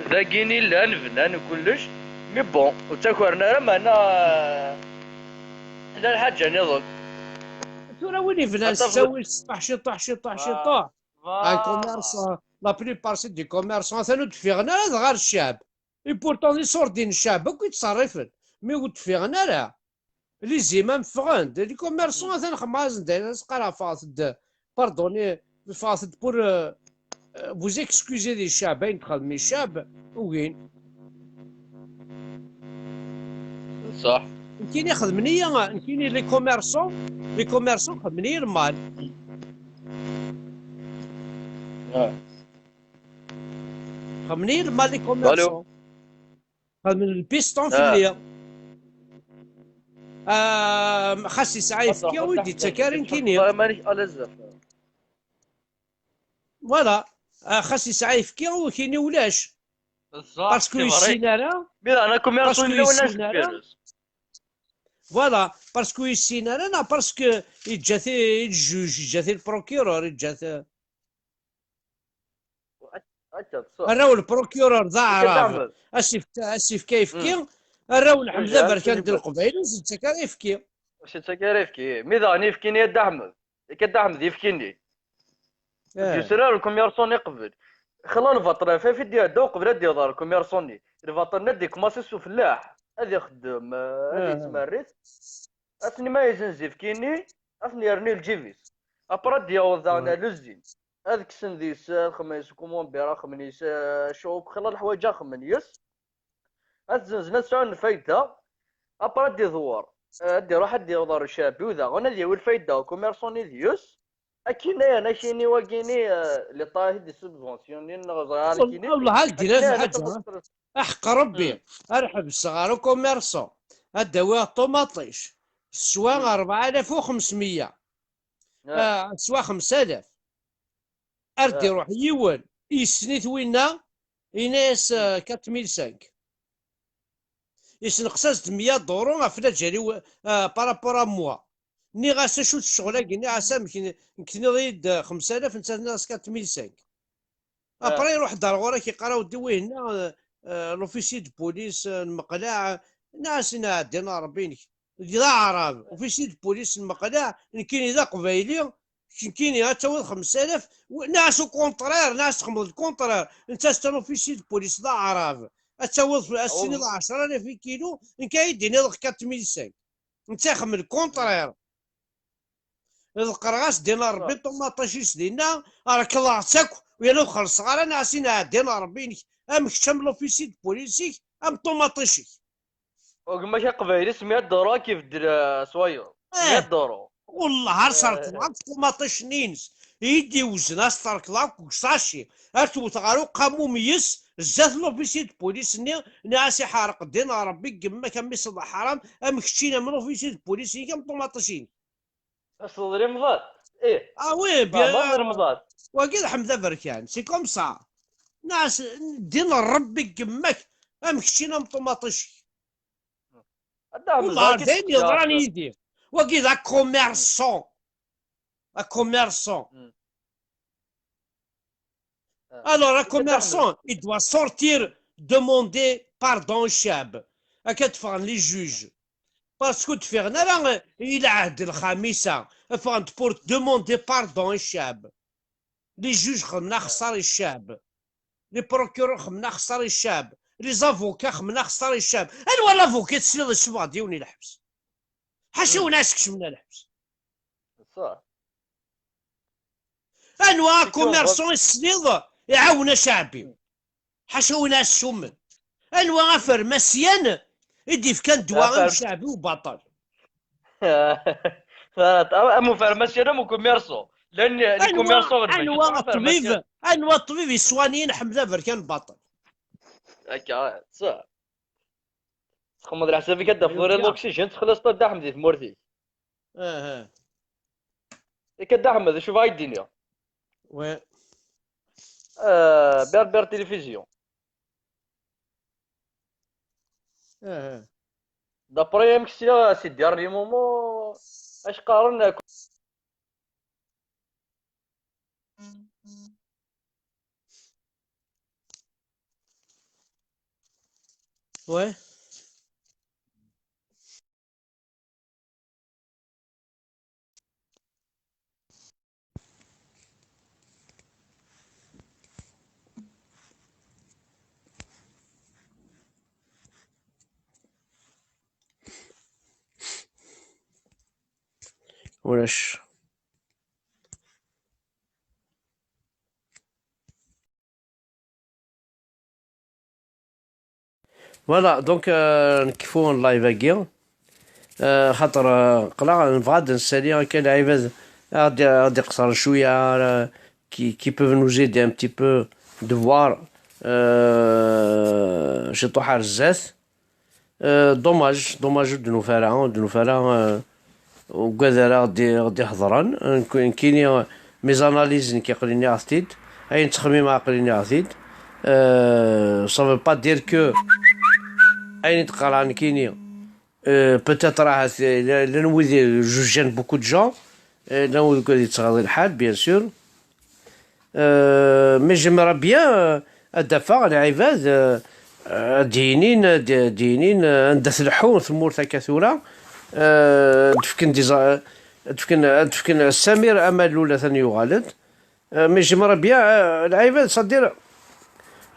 dagini llan, bnan kullec, mais bon, ur ttakaren ara, meɛna, eh, llan lḥaǧa niḍen. Tura win ibnan s ttawil ciṭṭaḥ, ciṭṭaḥ, ciṭṭaḥ, ciṭṭaḥ. Un commerçant, la plupart c'est des commerçants, atan ur d-ffiɣen ara dɣa ar ccɛeb. Et pourtant, d iṣurdiyen n ccɛeb akk i ttṣerrifen, mi ur d-ffiɣen ara. Les imams ffɣen-d, les commerçants atan xemma-asen-d, ayen as-qqareɣ ffɣet-d, pardonnez, ffɣet-d pour, euh, euh, vous excuser di ccɛeb, ayen txedmem i ccɛeb, ugin. Ṣaḥ. Nekkini xedmen-iyi, nekkini les commerçants, les commerçants xedmen-iyi lmal. Ah. Xedmen-iyi lmal les commerçants. Xedmen lpiston fell-i. Ah, xas yesɛa ayefki, ur d-yettak ara nekkini. Voilà. Ah, xas yesɛa ayefki, ur kini ulac. Parce que ur yessin ara. Parce que ur yessin ara. Voilà. Parce que ur yessin ara, neɣ parce que yeǧǧa-t i ljuj, yeǧǧa-t i le procureur, yeǧǧa-t. Akka, ṣṣeḥ. Arraw le procureur d aɛrab. Ad s-yefk-, ad s-yefk ayefki, Arraw n Ḥmed Aberkan d Leqbayel, ur s-nettak ara ayefki. Ur s-nettak ara ayefki. Mi daɣen ayefki-nni a Dda Ḥmed. Akka Dda Ḥmed, ayefki-nni. Ah. D-yusrar ukumyerṣun iqbel. Xla lbaṭel ɣef i d-iɛedda uqbel ad d-iḍer ukumyerṣun-nni. Lbaṭel-nni ad d-ikmaṣi s ufellaḥ. Ad ixeddem, eh, ad yettmerrit. Ad ten-imayezen zifkini, ad ten-yerni lǧib-is. Après ad d-yaweḍ daɣen ar l'usine. Ad kksen deg-s, ad xemmen yes-, kumumbi, ad xemmen yes-, eh, ccuq, xla leḥwayeǧ ad xemmen yes. Ad t-zenzen, ad sɛun lfayda. Après ad d-iḍewwer. Eh, ad d-iruḥ ad d-iḍer ccɛeb-iw daɣen, ad yawi lfayda ukumyerṣun-nni deg-s. Akken ay, akken i wagini, eh, les taxes i d-subventionnin neɣ ẓriɣ ara kini. Wellah, ad d-iniɣ lḥaǧa. Aḥeqq Rebbi, hmm, ad ḥebseɣ ɣer ukumyerṣu, ad d-awiɣ ṭumaṭic, teswa rebɛa alaf u xemsmeyya. Ah, teswa xemsa alaf. Ar d-iruḥ yiwen, yessen-it winna, yenna-yas, eh, quatre mille cinq. Yessenqes-as-d meyya duru ɣef laǧal-iw, eh, par rapport à moi. Nniɣ-as, acu-tt ccɣel-agi? Nniɣ-as, amek, nekk tenniḍ-iyi-d xemsa alaf, netta tenniḍ-as quatre mille cinq. Après, iruḥ-d ar ɣur-k, iqqar-aw-d wihin-a, eh, eh, l'officier de police, eh, n Meqleɛ, nniɣ-as, inna ɛeddi n Ṛebbi-inek. D aɛrab, officier de police n Meqleɛ, nekkini d aqbayli, nekkini ad tawiḍ xemsa alaf, nniɣ-as au contraire, nniɣ-as txemmeḍ le contraire, netta c'est un officier de police d aɛrab, ad tawiḍ, ad s-tiniḍ ɛecra alaf i kilu, nekk ad yi-d-tiniḍ quatre mille cinq. Netta ixemmem le contraire. Ḍeqqreɣ-as dinna Rebbi ṭumaṭic-is dinna, rekḍeɣ-tt akk, u yerna ur xellṣeɣ ara, nniɣ-as, inna ɛeddi n Rebbi-inek, am kečč, am l'officier de police-ik, am ṭumaṭic-ik. Gma-k aqbayli s meyya duru ad k-ibeddel, eh, s wayeḍ. Eh. Meyya duru. Wellah, ar s-rekḍeɣ akk ṭumaṭic-nni-ines. I yi-d-iwzen, ar s-t-rekḍeɣ akk deg usaci. Ar t-wteɣ ɣer uqamum yes, zdat l'officier de police-nni, nniɣ-as, iḥerq ddin n Rebbi deg gma-k, a mmi-s d aḥram, am keččini, am l'officier de police-inek, am ṭumaṭic-inek. Ass-a d Remḍan? Ih. Ah oui, bien. Remḍan. Wagi d Ḥmed Aberkan, c'est comme ça. Nniɣ-as, ddin n Rebbi deg gma-k, am keččini, am ṭumaṭic-ik. Wellah, d ayen yeḍran yid-i. Wagi d akumyerṣu. Akumyerṣu. Hmm. Ah. Alors, un commerçant, il doit sortir, demander pardon au ccɛeb. Akka d-ffɣen les juges. Parce que d-ffɣen ara, eh, i lɛehd lxamisa. Ffɣen-d pour demander pardon au ccɛeb. Les juges xedmen axeṣṣar i ccɛeb. Les procureurs xedmen axeṣṣar i ccɛeb. Les avocats xedmen axeṣṣar i ccɛeb. Anwa l'avocat tesliḍ yessufeɣ-d yiwen i lḥebs? Ḥaca win ara s-kecmen ɣer lḥebs. Ṣṣeḥ. Anwa akumyerṣu i tesliḍ iɛawen aceɛbi? Ḥaca win ara s-summen. Anwa afermasyan i d-ifkan ddwa i uceɛbi ubaṭel? Am ufermasyan am ukumyerṣu. Llan les commerçants ɣer Lmajid, anwa ṭṭbib, anwa ṭṭbib yeswaniyen Ḥmed Aberkan baṭel? Akka, ṣṣeḥ. Txemmeḍ leḥsab-ik ad d-tafeḍ tura l'oxygène, texlaṣeḍ a Dda Ḥmed di tmurt-ik. Aha. Yak a Dda Ḥmed, acu bɣa yi-d-iniɣ? Ouais. Euh, Berbère Télévision. Aha. D'après amek sliɣ ces derniers moments, acu qqaren, ouais. Ulac. Voilà, donc, euh, nekfu live-agi. Euh, xaṭer, euh, qleɣ, nebɣa ad nsali akka lɛibad, ad, ad iqṣer cwiya, euh, qui, qui peuvent nous aider un petit peu de voir, euh, ciṭuḥ ar zdat. Euh, dommage, dommage ur d-nufi ara, ur d-nufi ara, euh, ugad ara ɣ-d-, ɣ-d-iheḍren. Nekk-, nekkini, euh, mes analyses, nekk aql-i nniɣ-t-id. Ayen ttxemmimeɣ aql-i nniɣ-t-id. Euh, ça veut pas dire que ayen i d-qqareɣ nekkini, euh, peut-être ahat, euh, llan wid jugen beaucoup de gens, euh, llan wid ugad yettɣaḍ lḥal, bien sûr. Euh, mais j'aimerais bien, euh, ad d-afeɣ lɛibad, euh, ad d-yinin, ad d-yinin, eh, anda tleḥḥu tmurt akka tura, eh, ad d-fken diza-, ad d-fken, ad d-fken Samir Amalul atan yuɣal-d. Eh, mais j'aimerais bien, eh, lɛibad, c'est-à-dire,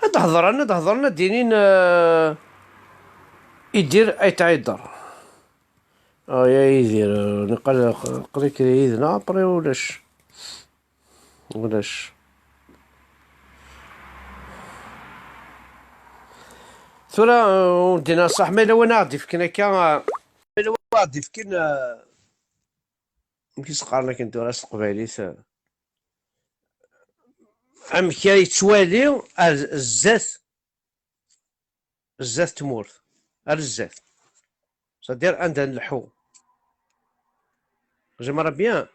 ad d-hedren, ad d-hedren, ad d-inin, eh, Idir ay tɛider. Ah, ya Idir, eh, neqqel, qrib yid-neɣ, après ulac. Ulac. Tura, eh, ur d-yenna ṣṣeḥ, ma yella win ara ɣ-d-ifken akka, eh, ma yella win ara ɣ-d-ifken, eh, amek i s-qqaren akken tura s teqbaylit, eh, amek ay yettwali ar zdat, zdat tmurt, ar zdat. C'est-à-dire anda nleḥḥu. J'aimerais bien.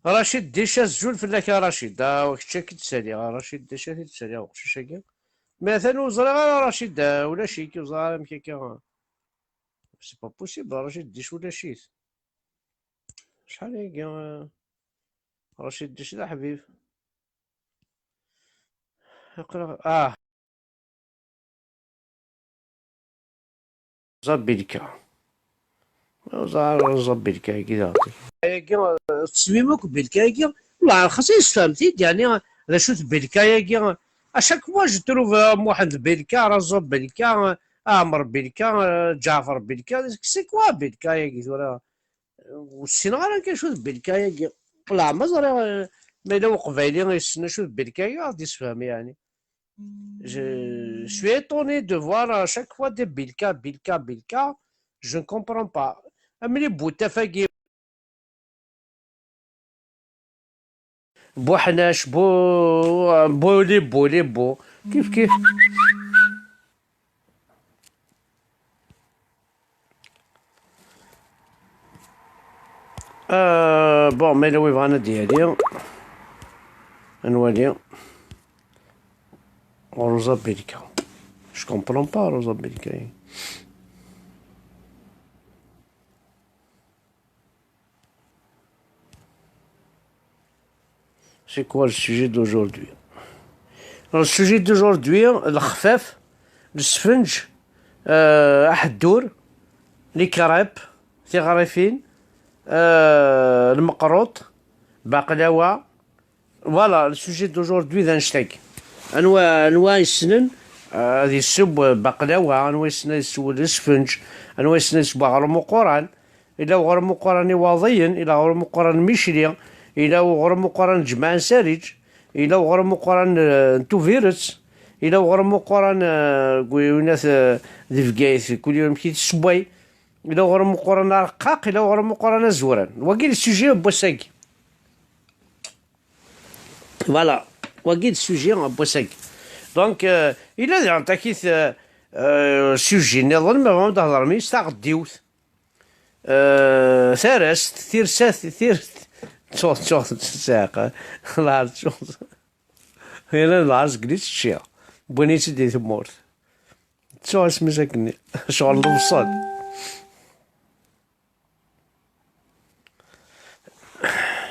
Racid Dic, azul fell-ak a Racid. Ah, kečč ad k-id-saliɣ, a Racid Dic, ad k-id-saliɣ uqcic-agi. Mais atan ur ẓriɣ ara Racid, ah, ulac-ik, ur ẓriɣ ara amek akka. C'est pas possible, Racid Dic ulac-it. Acḥal aya, ah, Racid Dic d aḥbib. Aql-aɣ, ah. Zabilka. Ẓer Zabilka-agi daɣen. Ayagi, eh, ttesmim akk Bilka-agi, wellah rxas i yesfhem-t-id, yeɛni d acu-t Bilka-agi? À chaque fois, je trouve, euh, Muḥend Bilka, Razo Bilka, euh, Ɛmer Bilka, euh, Ǧaɛfer Bilka. C'est quoi Bilka-agi tura? Ur ssineɣ ara acu-t Bilka-agi. Wellah ma ẓriɣ, euh, ma yella uqbayli yessen acu-t Bilka-agi, ad d-yessefhem yeɛni. Je suis étonné de voir à chaque fois des Bilka, Bilka, Bilka. Je ne comprends pas. Am les Boutefagi. Buḥnac, bu, bu, les bu, les bu. Kif, kif. Euh, bon, mais là, oui, vraiment, d'y aller. Anwali. Rosa Belka. Je comprends pas, Rosa Belka. C'est quoi le sujet d'aujourd'hui? Le sujet d'aujourd'hui, lexfaf, lesfenǧ, euh, aḥeddur, les crêpes, tiɣrifin, euh, lmeqruṭ, baqlawa. Voilà, le sujet d'aujourd'hui d annect-agi. Anwa, anwa yessnen, euh, ad yesseww baqlawa, anwa yessnen ad yesseww lesfenǧ, anwa yessnen ad yesseww aɣrum uquran, Yella uɣrum uqran Iwaḍiyen, yella uɣrum uqran Micli, yella uɣrum uqran Ǧemɛa n Sariǧ, yella uɣrum uqran, eh, n Tubiret, yella uɣrum uqran, eh, deg winat, eh, di Bgayet, kul yiwen amek i t-issewway, yella uɣrum uqran Areqqaq, yella uɣrum uqran Azewran. Wagi d sujet n wass-agi. Voilà. Wagi d sujet n wass-agi. Donc, euh, yella diɣen takit, euh, euh, sujet nniḍen, ma bɣam ad d-hedrem yis taɣeddiwt. Euh, tarest, tirsat, tirt-, ttuɣ, ttuɣ, tsaɛqa. Lɛar ttuɣ. Yella lɛar seg li teččiɣ. Wwin-itt-id di tmurt. Ttuɣ isem-is akkenni. Ccɣel d lebṣel.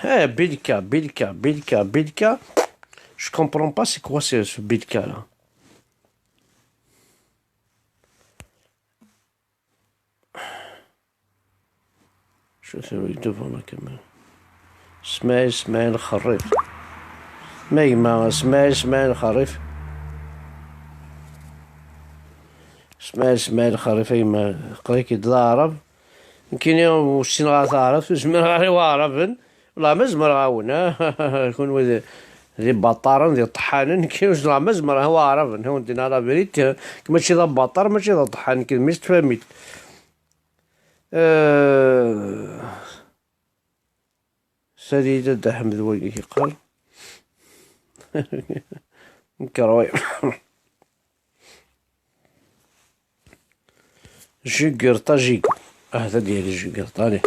Eh, Bilka, Bilka, Bilka, Bilka. Je comprends pas c'est quoi ce, ce Bilka là. شو اسمه يدوب هنا كمان؟ اسماعيل، اسماعيل خريف. ما يما اسماعيل، اسماعيل خريف. اسماعيل، اسماعيل خريف، يما قريك يد العرب. Nekkini ur ssineɣ ara taɛrabt, ur zmireɣ ara i waɛraben. Wellah ma zemreɣ-awen, ah, kunwi d, d ibaṭaren, d iṭeḥḥanen, nekkini ur zmireɣ, ma zemreɣ i waɛraben, ur d-iniɣ la vérité, nekk mačči d abaṭar, mačči d aṭeḥḥan, nekk d mmi-s n tfamilt. Euh, Salut Dda Ḥmed wagi yeqqar. Nkerwi. Jugurta, Jigu. Ahat ad d-yali Jugurta, allez.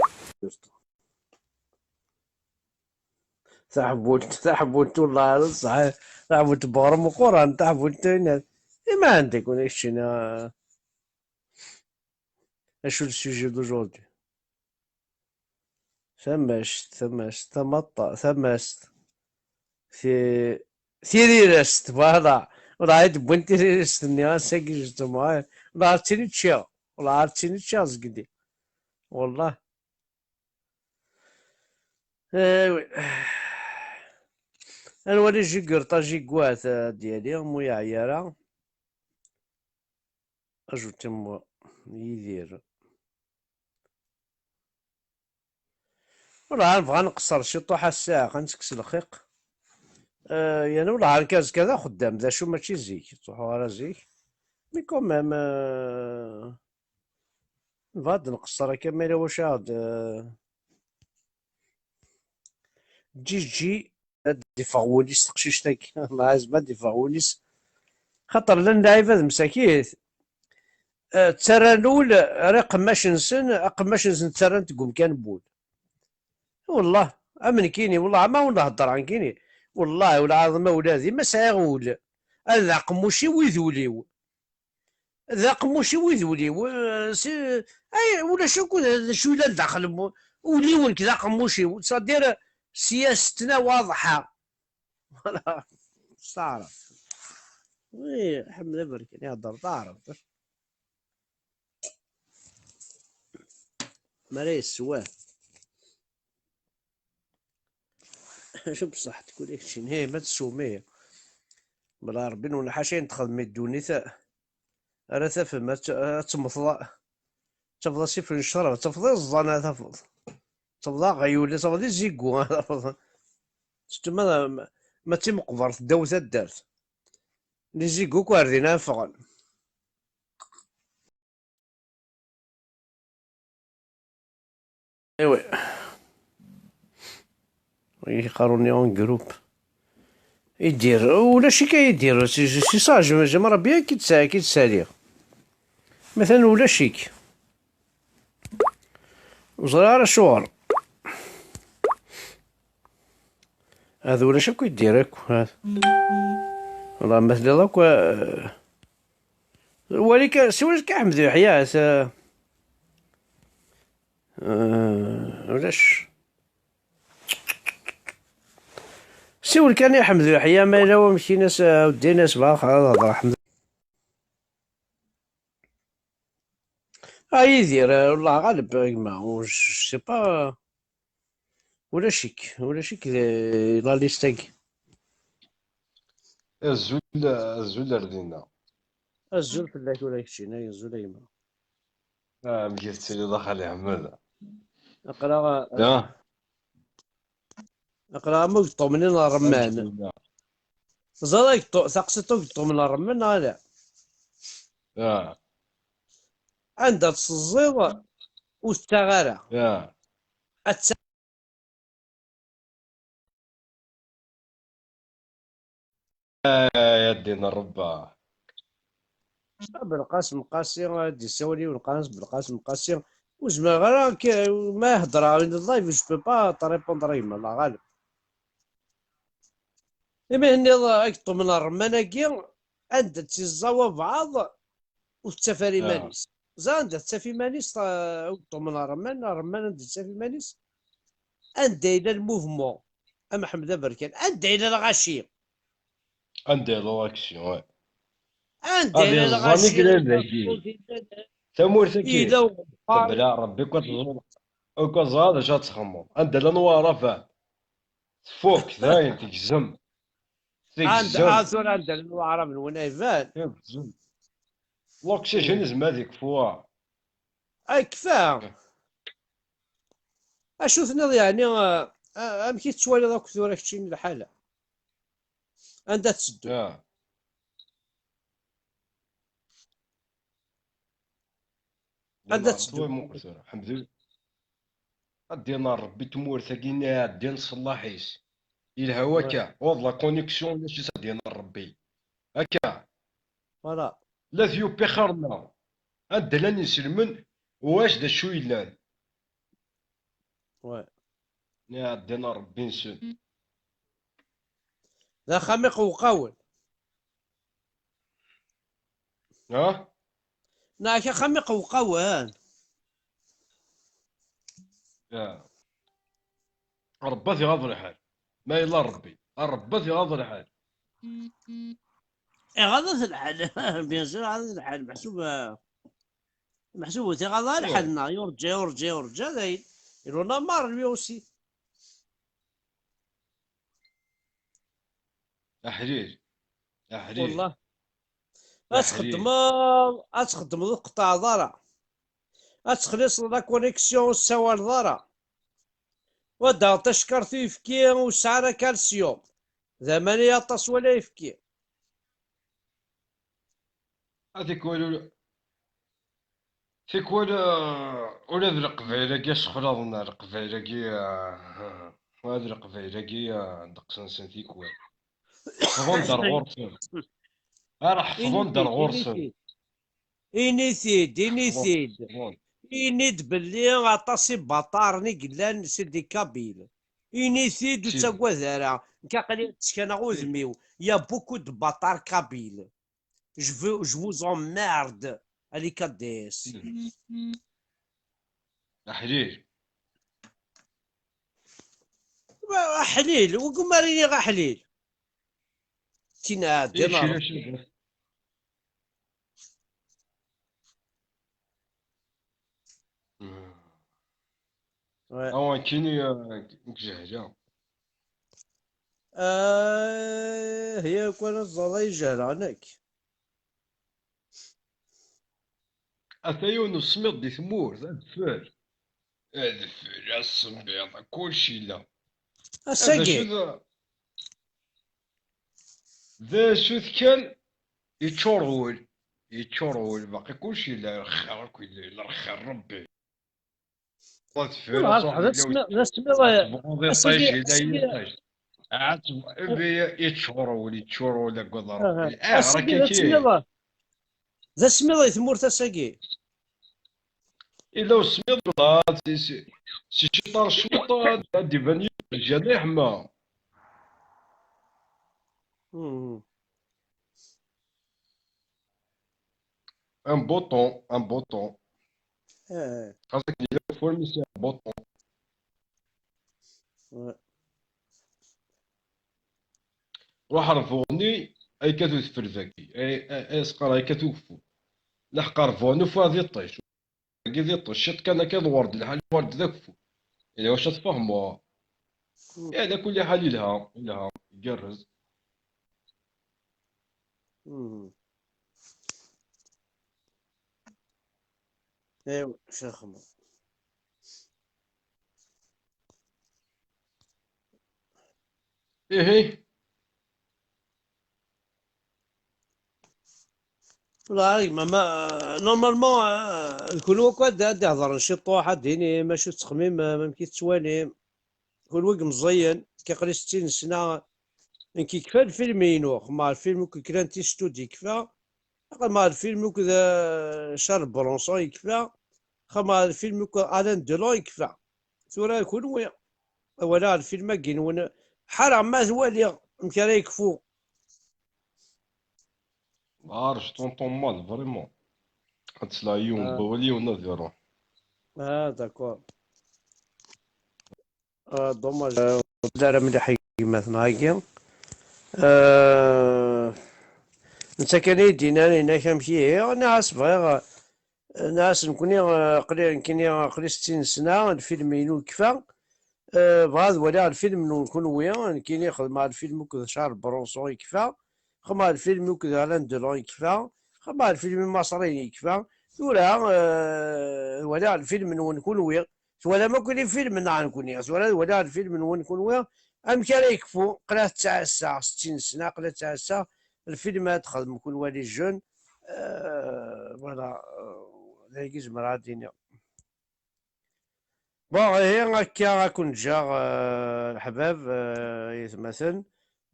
Taḥbult, taḥbult, والله هذا صحيح. Taḥbult n weɣrum uquran, taḥbult n tayennat. I ma عندك ولا شينا؟ Acu le sujet d'aujourd'hui? Tamact, tamact, tamaṭṭa, tamact. Ti-, Tirirest, voilà. Ur ɛad wwin tirirest-nni ass-agi, justement. Ur ɛad ttini ččiɣ. Ur ɛad ttini ččiɣ zegdi. Wallah. Eh oui. Ad nwali jigurṭa jigwat, eh, ad d-yali, mu yeɛya ara. Ajoutez-moi Yidir. Ur nebɣa ad nqeṣṣer ciṭuḥ ass-a, ad nekkes lxiq. Eh, yani ur nebɣa nekk azekka d axeddam, d acu mačči zik, ttruḥuɣ ara zik. Mais quand même, eh, nebɣa ad nqeṣṣer akka, ma yella wacu aɣ-d, eh, Ǧiǧi, ad d-iffeɣ wul-is teqcict-agi. Lɛazem ad d-iffeɣ wul-is. Xaṭer llan lɛibad msakit, eh, ttarran ul ar iqemmac-nsen, aqemmac-nsen ttarran-t deg umkan n wul. Wellah, am nekkini, wellah, ma wen-heddreɣ nekkini, wellah, ulɛaḍem a wladi, ma sɛiɣ ul, ad d aqemmuc-iw i d ul-iw. D aqemmuc-iw i d ul-iw. Eh, si, ay, ulac akk d acu yellan daxel n ul-iw, nekk d aqemmuc-iw. C'est-à-dire, siyassetna waḍḥa. Voilà. S taɛrabt. Oui, Ḥmed Aberkan ihedder taɛrabt. Mi ara yesseww. Acu bṣeḥ tkun i keččini, ma tesseww-iyi. Bla Ṛebbi-nwen, ḥaca ayen txedmi ddunit ara tafem, ad t-, ad temmteḍ, ad tafeḍ asif n ccṛab, ad tafeḍ iẓẓan, ad tafeḍ, ad tafeḍ aɣyul, ad tafeḍ izigu, ad tafeḍ. Teččem ma, ma d timeqbert ddaw taddart. Izigu akk ar din ad ffɣen. Ewe. Yeqqar-nni en groupe. Idir, ulac-ik a Idir, si, si, si ça, j'aime, j'aimerais bien ki tsa-, ki tsali. Matan ulac-ik. Ur ẓriɣ ara acuɣer. Hada ulac akk Idir akk. Hada. Wallah, ma telliḍ akk, eh, Wali kan, siwel kan i Ḥmed Uyeḥya, at-, eh, ulac. Siwel kan i Ḥmed Uyeḥya, ma yella wamek-ines, eh, uddin-as, bɣa ad hedreɣ Ḥmed. Ah, Yidir, eh, wallah ɣaleb, a gma, ur, je sais pas. Ulac-ik, ulac-ik di la liste-agi. Azul, azul ar dinna. Azul fell-ak ula keččini, azul a gma. Ah, amek i tettiliḍ a xali Ḥmed? Aql-aɣ, ya, aql-aɣ am ugeṭṭum-nni n ṛṛemman. Amek i tella? Teẓriḍ ageṭṭu-, taqsiṭ ugeṭṭum n ṛṛemman neɣ ala? Ya. Anda tt-teẓẓiḍ ur tettaɣ ara. Ya. Ad tt-, Ay, a ddin n Ṛebba. Belqasem Qasi, ad d-isawel yiwen Qas-, Belqasem Qasi. Ur zmireɣ ara k-, ma heddreɣ in live, je peux pas te répondre a gma, Allah ɣaleb. Imi tenniḍ ageṭṭum n ṛṛemman-agi, anda tt-iẓẓa wabɛaḍ, ur tettaf ara iman-is. Ẓer anda tettaf iman-is, ta-, ageṭṭum n ṛṛemman, ṛṛemman anda tettaf iman-is, anda yella le mouvement, a Mḥemmed Aberkan, anda yella lɣaci? Anda yella lɣaci, ouais. Anda yella lɣaci? Ad iẓẓan i yella dagi. Tamurt-agi, yella uqerru. Tebla Ṛebbi, kul teẓra, kul teẓra d acu ad txemmeḍ. Anda llan waɛraben? Tfuk, dayen, tegzem. Anda, tegzem. Ah, tura anda llan waɛraben, win ay iban. Tegzem. L'oxygène izmer ad yekfu. Ay, kfa. Acu tenniḍ, yeɛni, ah, ah, amek i tettwaliḍ akk tura keččini lḥala? Anda tetteddu? Ya. Anda tetteddu? Ḥemdu-, ad d-ineɣ Ṛebbi tmurt-agi-nni iɛeddan s ṣṣellaḥ-is. Yelha wakka. Ur d la connexion, ulac i s ad d-ineɣ Ṛebbi. Akka. Voilà. La d yupi xarma. Anda llan iselmen, ulac d acu yellan. Ouais. Iɛeddan Ṛebbi-nsen. D axxam iqewqawen. Ha? Neɣ axxam iqewqawen. Ya. Ṛebbi ad iɣaḍ lḥal. Ma yella Ṛebbi. Ṛebbi ad iɣaḍ lḥal. Iɣaḍ-it lḥal. Bien sûr, iɣaḍ-it lḥal. Meḥsub, meḥsub ur t-iɣaḍ ara lḥal-nneɣ. Yurǧa, yurǧa, yurǧa, dayen. Il en a marre, lui aussi. Aḥlil. Aḥlil. Wallah. Ad txeddmeḍ, ad txeddmeḍ ur tqeṭṭɛeḍ ara. Ad texliṣeḍ la connexion ur tessawaleḍ ara. Wa d-aɣeḍ tacekkart uyefki ur sɛi ara calcium. D aman i aṭas wala ayefki. Tikwal ula, tikwal, eh, ula d Leqbayel-agi ssexlaḍen ar Leqbayel-agi, eh, ula d Leqbayel-agi, eh, ddeqs-nsen tikwal. Ḥefḍen-d ar ɣur-sen. Ara ḥefḍen-d ar ɣur-sen. Ini-t-id, ini-t-id. Ini-d belli aṭas ibaṭaren i yellan c'est des Kabyles. Ini-t-id, ur ttagad ara. Nekk aql-i ttekkaneɣ udem-iw. Il y a beaucoup de bâtards kabyles. Je veux, je vous emmerde, à les K D S. Aḥlil. Aḥlil, wigum ara iniɣ aḥlil. Tin ɛeddan. Awa kini nekk jehleɣ. Ah, yak ara ẓẓaḍ ay jehleɣ nekk. Ata yiwen usmiḍ di tmurt, adfel. Adfel, asemmiḍ, kulci yella. Ass-agi. D acu-t kan, yeččur wul, yeččur wul, baqi kulci yella, lxir akk yella, yella lxir Rebbi. D asemmiḍ, d asemmiḍ, ass-agi, ass-agi. Yeččur wul, yeččur wul akked Rebbi. Ass-agi d asemmiḍ. D asemmiḍ i tmurt ass-agi. Illa usmiḍ, si ciṭar ciṭar, ad d-iban yiwet n lǧerriḥ ma. Un bouton, un bouton. Xas akken yella ufur, mi c'est un bouton. Ruḥ ar Buɣni, ay kat udfel dagi, ay, ay, ay asqar, ay kat ugeffur. Leḥq ar Buɣni, ufiɣ ad iṭij. Dagi d iṭij, ciṭ kan akka d ward, lḥal ward d ageffur. Yella wacu ad tfehmeḍ. Ala kulli ḥal, yelha, yelha, igerrez. Ew, Ccix Xemmer. Ihi. Wala, a gma, ma, normalement, euh, d kunwi akk ad, ad d-iheḍren ciṭuḥ, ad d-inim acu tettxemmimem, amek i tettwalim. Kunwi i imeẓẓiyen, aql-i settin sna, nekk yekfa lfilm-inu, xemma lfilm akk yekran tistu d-yekfa, xemma lfilm akk d, euh, Charles Bronson yekfa, xemma lfilm akk Alain Delon yekfa. Tura kunwi, walaɣ lfilm-agi-nwen, ḥareɣ ma t-waliɣ, amek ara yekfu. Arj tonton Mad, vraiment. Ad tesleɣ yiwen, ah, wali yiwen ad iruḥ. Ah, d'accord. Ah, dommage. Ur d ara mliḥ i gma-tneɣ-agi. Ah, netta kan i yi-d-yennan, yenna-k amek ihi, nniɣ-as bɣiɣ, nniɣ-as nekkni, ah, aql-i, nekkini aql-i settin sna, lfilm-inu yekfa. Eh, bɣiɣ ad waliɣ lfilm-nwen kunwi, nekkini xedmeɣ lfilm akked Charles Bronson yekfa, xedmeɣ lfilm akked Alain Delon yekfa, xedmeɣ lfilm imaṣriyen yekfa. Tura, eh, waliɣ lfilm-nwen kunwi. Twalam akk lifilm neɣ nekkni? Tura ad waliɣ lfilm-nwen kunwi. Amek ara yekfu? Aql-i ad ttɛassaɣ, settin sna, aql-i ad ttɛassaɣ. Lfilm ad txedmem kunwi les jeunes. Eh, voilà. Eh, d ayagi zemreɣ ad d-iniɣ. Bon, ihi akka ad ken-ǧǧeɣ, eh, leḥbab, eh, yetmaten,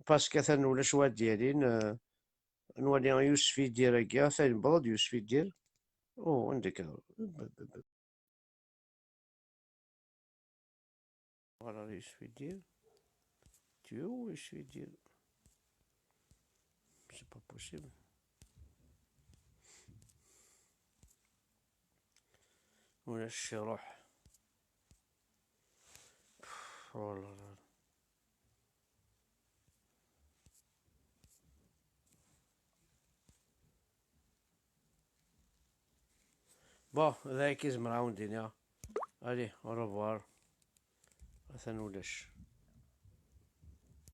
parce que atan ulac wa d-yalin, eh, nwali Yusef Idir-agi, atan yewweḍ-d Yusef Idir. Oh, anda akka? Voilà, Yusef Idir. Tu es où, Yusef Idir? C'est pas possible. Ulac, iruḥ. Oh là là. Bon, d aya i zemreɣ ad wen-d-iniɣ. Allez, au revoir. Atan ulac.